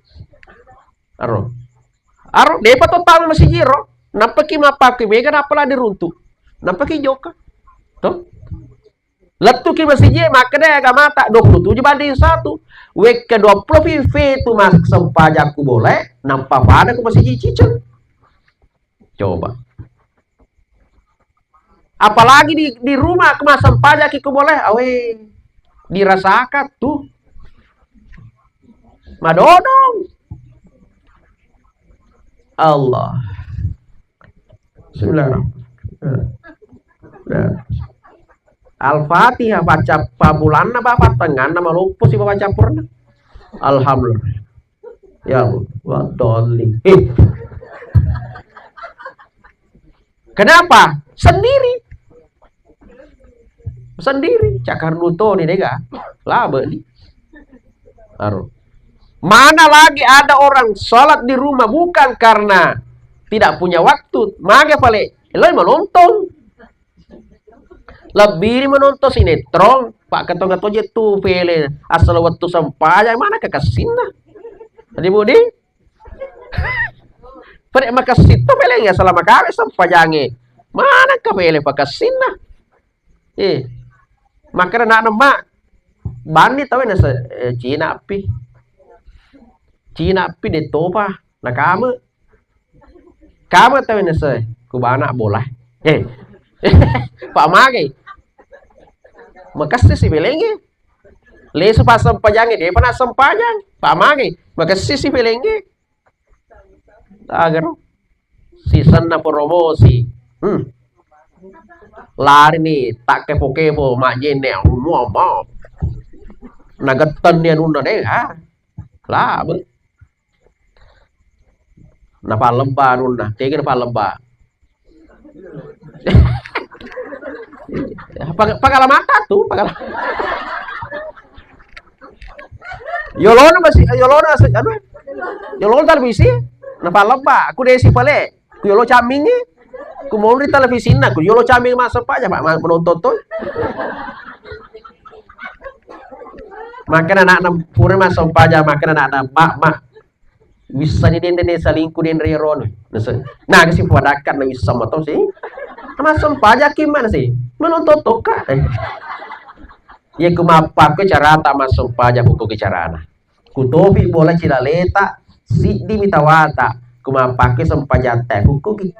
Aro. Aro, depa to tama masiji ro. Nampaki mappaku mega napala diruntu. Nampaki joka. Tuh. Lettuki masiji, makkeda agamata dua puluh tujuh banding satu. Wekka dua puluh pitu mas-, sempajakku boleh, nampa pada ku masiji ciceng. Coba. Apalagi di, di rumah, aku massempajaki ku boleh, awe, dirasakan tuh. Madodong. Allah. Bismillahirrahmanirrahim. Nah. Al-Fatihah baca pabulanna, bapak tengahna, maloppo si baca purna. Alhamdulillah. Ya Allah, wadhalin. Eh. Kenapa? Sendiri. Sendiri. Cakar dutoni dega. Labe ni. Aro. Mana lagi ada orang sholat di rumah bukan karena tidak punya waktu. Mage pale, eloi menonton. Lebbini menonton sinetron, pakkatonga toje tu pele asal wettu sempajang, mana kakessinna. Jadi budi? Pada makessi tu pele ya selama kawin sempajange. Mana ka pele pakessinna? Eh, makkeda ana'na, "Mak, banni tau nase-, eh, Cina pi. Cina pi de topa, na kame. Kame tau nase, ku bana bola." Eh, Pak Mage. Makasih si belengi. Lesu pas sempajangi, dia pernah sempajang. Pak Mage, makasih si belengi. Agaro. Sisenna promosi. Hmm. Lari ni, tak kepo-kepo, majenne, mau, mau. Nagetten dia nunna deh, ha? Lah, be. Napallebba nunna, tega napallebba. Pag-, pagala mata tu, pagala. Yolona masih, yolona se-, anu, yolona televisi, napallebba. Aku desi pale, ku yolo camingi, ku monri televisinna, ku yolo caming masuk aja, Pak, ma-, menonton tuh. Makanya anak-anak pura masuk aja, makanya anak-anak, "Mak, mak, wissani dende ne salingku dende iyaronu." Nase-, nah, kasi padakkan na wissa mato si. Masempajaki mana si? Menonton toka. Eh. Iya ku mappaku carata masempaja, hukuki carana. Ku topi bola cilaleta, siddi mitawata. Ku mappaku sempajatta, hukuki.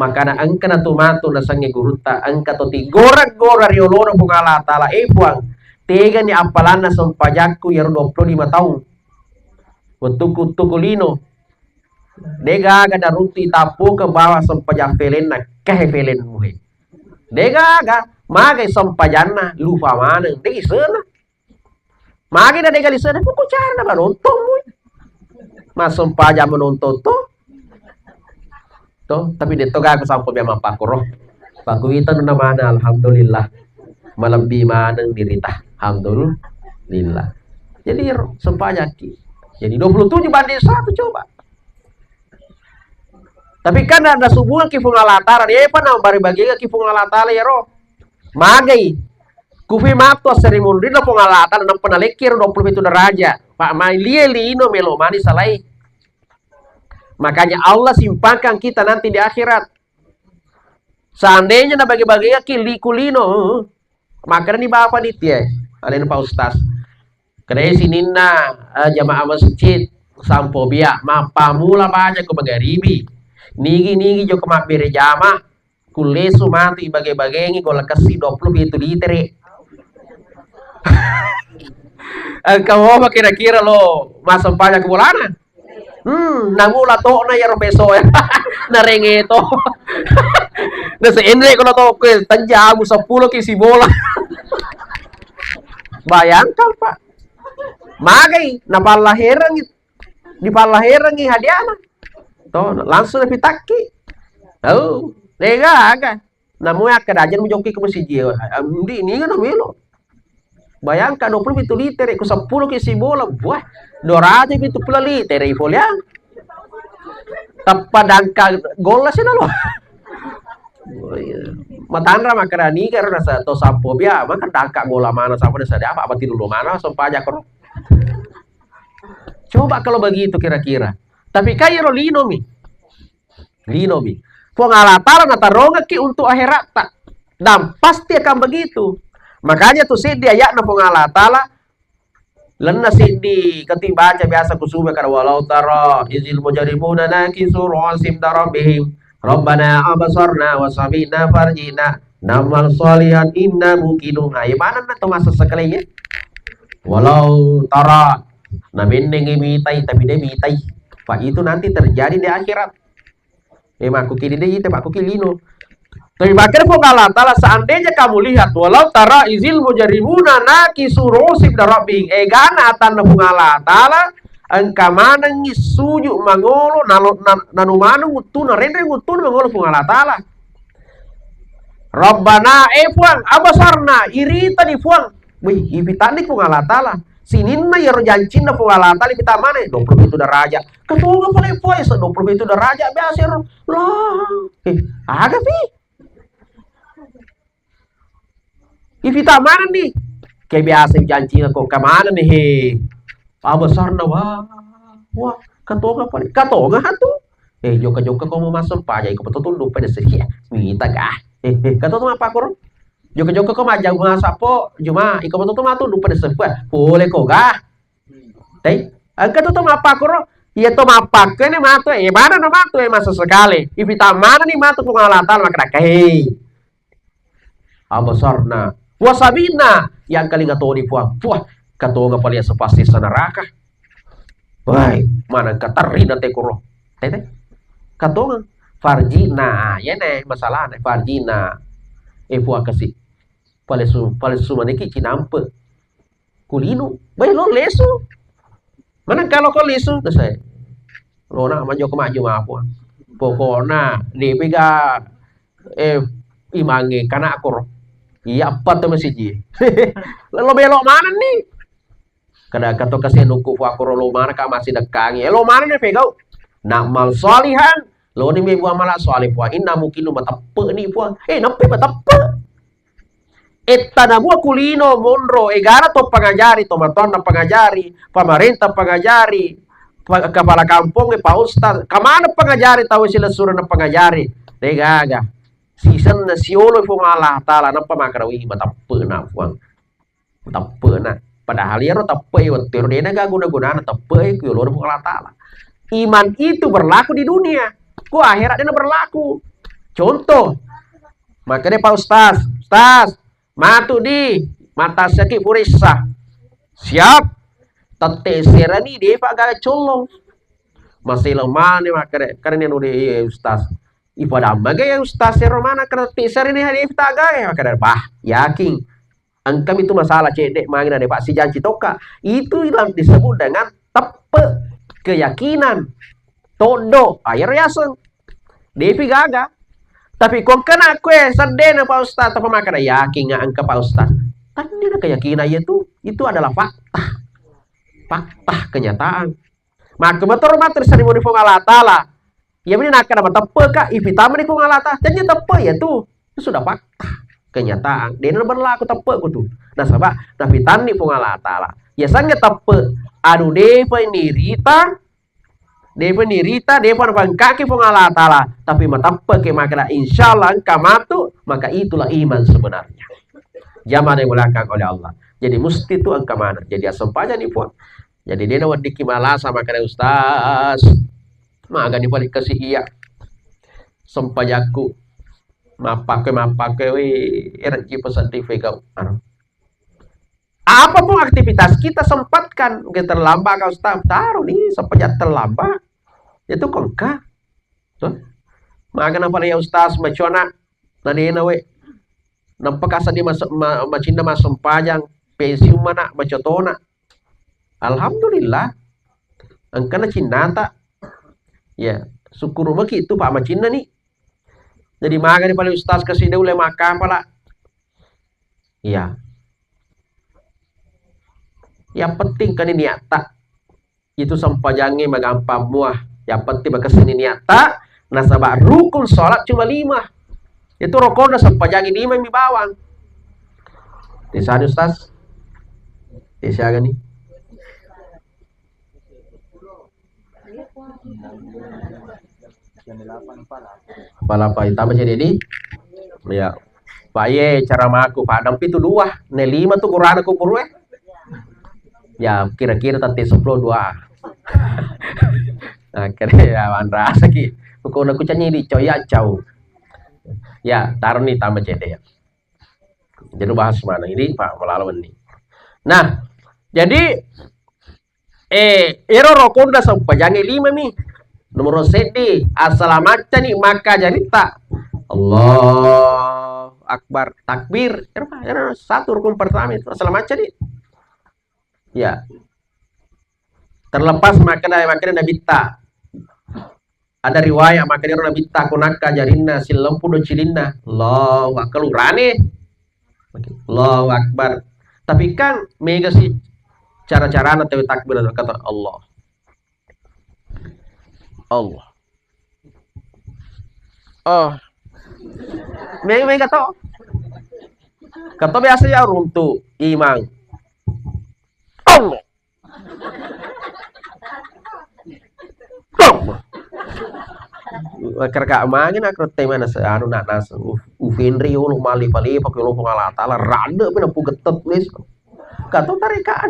Makana engka na tu matu nasengnge gurutta, engka to ti gora-gora riolona Puang Allah Taala, eh Puang, tegani appalanna sempajakku iyaro dua puluh lima taung. Wettukku, wettukku lino. Degaga naruntu itappokeng bawang sempajang pelenna, kehe pelenmu he. Degaga, magai sempajanna, lupa maneng, de isena. Magai na degali isena, poko cara na manontonmu. Massempajang menonton to. To, tapi de to gaga sampo biang mappakoro. Pakuita nuna mana, alhamdulillah. Malebbi maneng dirita. Alhamdulillah. Jadi, ro, sempajaki. Jadi, dua puluh tujuh banding satu, coba. Tapi kan ada hubungan ki Puang Allah Taala, dia pernah bari bagiga ki Puang Allah Taala ya, ro. Magai. Kufi matu aseri munrina Puang Allah Taala, nampa nalekki ro dua puluh pitu daraja. Pak, mai lie lino melo mani salai. Makanya Allah simpangkan kita nanti di akhirat. Seandainya nabagi-bagiaki liku lino, makkedani Bapak Ditya, alena Pak Ustaz. Kedai sininna, eh, jamaah masjid, sampo biak, mappamula baja ko magaribi. Nigi-nigi joko mabbere jama, kullesu matu ibage-bagengi golla kessi dua puluh pitu litere. Engka mopa kira-kira lo massempajang ko bolana? Hmm, namula to'na iyaro peso e. Narenge to. Nase enre ko na to ko tenjamu seppulo ki sibola. Bayangkan, Pak. Magai, napallaherengi, dipallaherengi hadiana. To, langsung napitakki. Oh, degaga. Namu akkeda aja mujokki ke masiji. Ndi ninga na melo. Bayangkan dua puluh pitu litere, ku seppulo ki sibola. Buah, dua ratus pitu puluh litere ipoleang. Teppa dangka golla sih lo. Oh, iya. Matanra makkeda niga ro nasa to sampo bia, maka dangka golla mana sampo nasa apa, apa tidur lo mana sampo aja koro. Coba kalau begitu kira-kira. Tapi kairo lino mi. Linomi. Puang Allah Ta'ala natarongekki untuk akheratta. Dan pasti akan begitu. Makanya tu seddi ayatna Puang Allah Ta'ala, lenna seddi ketibaca biasa kusuma kada, "Walau tara izil mujrimuna nakisu ru'usim darabihim. Rabbana abasarna wa sami'na farji'na na'mal salihan inna muqinun." Ayo, mana na to masa sekali ya? Walau tara, na mennengi mitai, tapi de mitai. Pak, itu nanti terjadi di akhirat. Eh, makkukkini de ita, makkukkini lino. Tapi bahkan Puang Allah Ta'ala, seandainya kamu lihat, walau tara izil mujrimuna nakisu ru'usim darabihim, eh, gana atanna Puang Allah Ta'ala, engka manengi sujud mangolo, nalo-, nan-, nanu maneng uttuna, renreng uttuna mangolo Puang Allah Ta'ala. Rabbana, eh, Puang, abasarna, irita di Puang. Wih, ipitanni Puang Allah Ta'ala. Sininna iyaro jancinna Puang Allah Ta'ala ipita maneng, dua puluh pitu daraja. Ketonga pale poe se dua puluh pitu daraja biasa ro. Lah, eh, aga pi? Ipita manenni. Kebiasa jancina ko kemana nih he. Abesarna wah. Wah, katonga pale. Katonga hatu. Eh, jokka-jokka ko mau masuk paja iko betul tundu pada sih. Mita kah? Eh, eh, kata tu apa koro? Jokka-jokka ko majau masapo, cuma iko betul tu matu lupa desa. Boleh ko kah? Tei, engka tu to mappakkuro, iya to mappakkene matu, eh, mana na matu, eh, masa sekali. Ipita mana ni matu Puang Allah Taala makkeda, "Hei, abesarna, wasabina, yang kalinga toni Puang." Puah, katonga paling sepasti neraka. Wai, mana katerri na te kuro. Tete, katonga. Farjina, yene masalahna, farjina. Eh, Puang kasi. Palesu, palesu maniki cinampe. Kulinu. Weh, lo lesu. Mana kalau ko lesu? Terus saya. Lo na manjo ke maju mapo. Pokokna, depi ga, eh, imange kana koro. Iya, apa tu masiji? Lalu belok mana nih? Kada kato kasi nuku fuakoro lo mana ka masih dekangi. Eh, lo mana nih pegau? Nak mal salihan. Lo ni mebu amala salih fuang. Inna mungkin lu mateppe ni fuang. Eh, nampe mateppe. Ettana mua kulino monro, egana to pangajari, to matoanna pangajari, pamarenta pangajari, pa-, kepala kampong, pa ustaz, kamana pangajari tau silessureng pangajari, degaga. Sisenna siolo Puang Allah Taala, nappa makarawi mateppe na Puang. Mateppe na. Padahal iyaro teppe wettu ero dena ga guna-gunana teppe ku yolo Puang Allah Taala. Iman itu berlaku di dunia. Ku akhirat dena berlaku. Contoh, Makkeda Pak Ustaz, "Ustaz, matu di, matassaki purissa." "Siap." Tette serani depa gaga collong. Masih lemane makkeda, "Karena anu de, iya, Ustaz." "Ipadamma ga ya Ustaz, ero mana kena tette serani hari tagae?" Makkeda, "Bah, yakin." Engkami tu masalah cedde magi na depa sijanci tokka. Itu yang disebut dengan teppe, keyakinan. Todo, ayar yaseng. Depi gaga. Tapi ko engkana kue seddena Pak Ustaz, apa makkeda yakin nggak engka Pak Ustaz? Kan ini ada keyakinan ya tu. Itu adalah fakta. Fakta kenyataan. Maka betul matur sari muni Puang Allah Taala. Iya meni nakkeda mateppe ka, ipitama ni Puang Allah Taala. Tennya teppe ya tu. Itu sudah fakta. Kenyataan. Dena berlaku teppe ku tu. Nasaba napitanni Puang Allah Taala. Ya sange teppe anu depa nirita, depa nirita, depa napangkaki Puang Allah Taala. Tapi mateppe ke makkeda insyaallah engka matu, maka itulah iman sebenarnya. Jamaah yang dimuliakan oleh Allah. Jadi mesti tu engka mana. Jadi asempajang ni Puang. Jadi dena weddikki malasa makkeda Ustaz. Magani paling kasi iya. Sempajakku. Mappakkoe, mappakkoe, weh, erejji peseddi fegau. Anu. Apapun aktivitas kita sempatkan. Oke, terlambat kau Ustaz. Taruh nih, sempajang terlambat. Itu kongka. Tuh. Magana pale ya Ustaz, macona. Nadena we. Nampa kasa di mas-, ma-, macinna massempajang. Pensiun mana, macotona. Alhamdulillah. Engkana cinnata. Ya, syukur maki itu Pak macinna ni. Jadi magani pale Ustaz kasi de ulle makkapala. Iya. Yang penting kan ini niatta. Itu sempajangnge magampang mua. Yang penting makessini niatta. Nasaba rukun sholat cuma lima. Itu rokona sempajangnge lima mi bawang. Desani Ustaz. Desiaga ni. Palapa itama jadi di. Ya. Pak ye cara maku padampi tu dua, ne lima tu kurana ku guru eh. Ya kira-kira tante sepuluh dua. Nah, kira ya wanrasa ki. Pokoknya ku canyi di coya cau. Ya, taruh ni tambah cede ya. Jadi bahas mana ini Pak melalo ini. Nah, jadi Eh, ero rokonda sempajangnge lima mi. Nomor seddi, assala maccani makkajaritta. Allahu Akbar. Takbir. Ero, ero satu rukun pertama itu. Assala maccani. Ya. Terlepas makkeda, makkeda Nabitta. Ada riwayat makkeda ero Nabitta ko nakka jarinna sillempu do cilinna. Allahu Akbar. Lurane. Allahu Akbar. Tapi kan mega sih cara-carana tawi takbir kata Allah. Allah. Oh. Mega, mega to. Kato biasa ya runtu imang. Allah. Allah. Kerka mangin aku teh mana se anu nak nas u- ufinri yolo mali pali pakai lo Allah taala rada pina pugetet wis. Kato tarekan.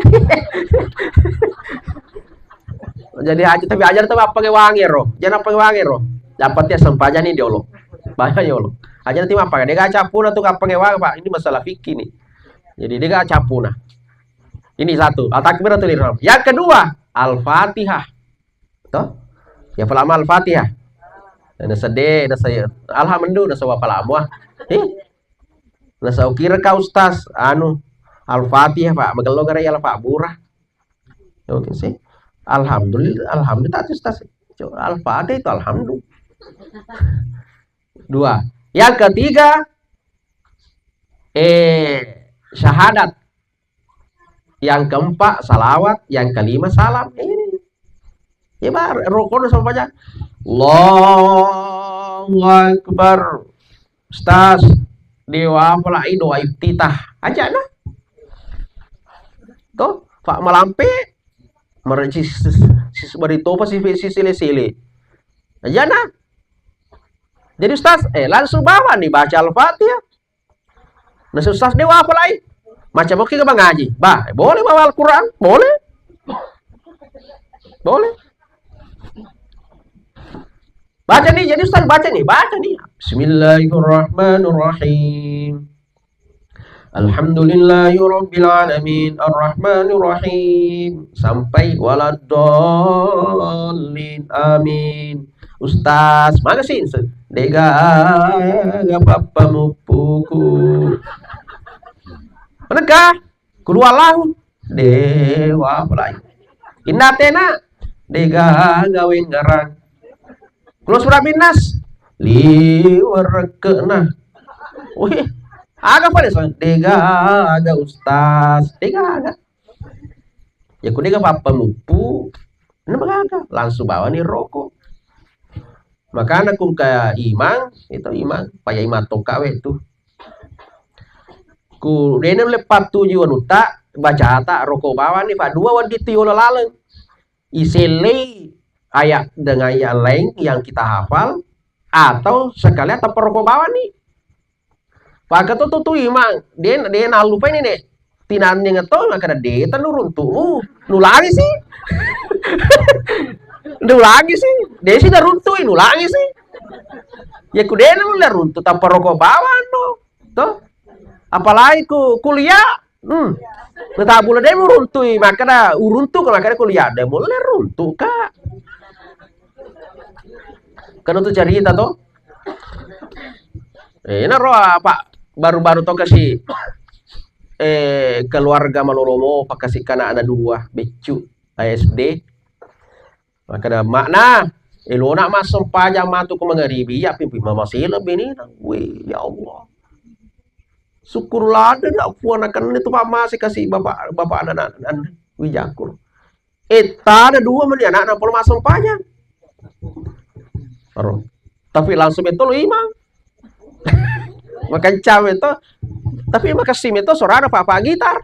Jadi aja tapi aja tapi apa ke wangi ro. Jangan apa ke wangi ro. Dapat ya sempajani diolo. Banyak yolo. Aja nanti apa de gaca puna tu apa ke wangi Pak. Ini masalah fikih nih. Jadi de gaca puna. Ini satu, al-takbiratul ihram. Yang kedua, Al-Fatihah. Toh? Ya falama Al-Fatihah. Nah, sedih, nah saya alhamdulillah nah saya falama. Eh? Nah saya kira kau ustaz anu Al-Fatihah Pak, magello gara ya Pak Burah. Oke sih. Alhamdulillah, alhamdulillah tak ustaz. Coba Al-Fatihah itu alhamdulillah. Dua. Yang ketiga eh syahadat. Yang keempat salawat, yang kelima salam. Ini. Ya bar rokok sama baca. Allahu Akbar. Ustaz, dewa apa lagi doa iftitah. Aja nah. Tuh, Pak Malampe mereci sis bari topa si si sile-sile. Aja nah. Jadi Ustaz, eh langsung bawa nih baca Al-Fatihah. Nah, susah deh apa lain. Macam oke ke ngaji. Bah, boleh bawa Al-Quran? Boleh. Boleh. Baca nih, jadi Ustaz baca nih, baca nih. Bismillahirrahmanirrahim. Alhamdulillahirabbil alamin, arrahmanirrahim. Sampai waladdallin. Amin. Ustaz, mana sih? Dega gak apa-apa mupuku. Menegah. Kuluallahu. Dewa apa lagi? Inna tena. Dega gawe ngarang. Kulo surah binas. Liwerekena. Wih, aga pada so dega aga ustaz. Dega aga. Ya ku dega apa-apa mupu. Ini bagaga. Langsung bawa nih rokok. Makana kung ka imang, itu imang, paya imang toka we tu. Ku dena le patuju anu ta baca ta rokok bawang ni Pak dua wan ditu yola laleng. Isellei ayat dengan yang lain yang kita hafal atau sekalian atau rokok bawang ni. Pake to tu imang, de de nallupai ni ne. Tinanning to makkeda de tanu runtu'mu. Nulangi si. Nulangi si. De si naruntu'i nulangi si. Ya ku de nulle runtu tappa roko bawang no. To. Apalagi ku kuliah. Hmm. Natabbula de muruntu'i makkeda uruntu ka makkeda kuliah de mulle runtu ka. Kan itu cerita to. Eh, ina ro apa baru-baru to kasi eh keluarga malolomo pakasi kana ana dua beccu S D. Makana makna elona massempajang matu ku mangaribi ya pipi mama sila bini. Wih, ya Allah. Syukur lada nak puana kan itu mama sih kasih bapak bapak anak anak wijakur. Eh, tana dua meni anakna pole massempajang. Aro. Tapi langsung betul imang. Makanca betul. Tapi makasih betul suarana papa gitar.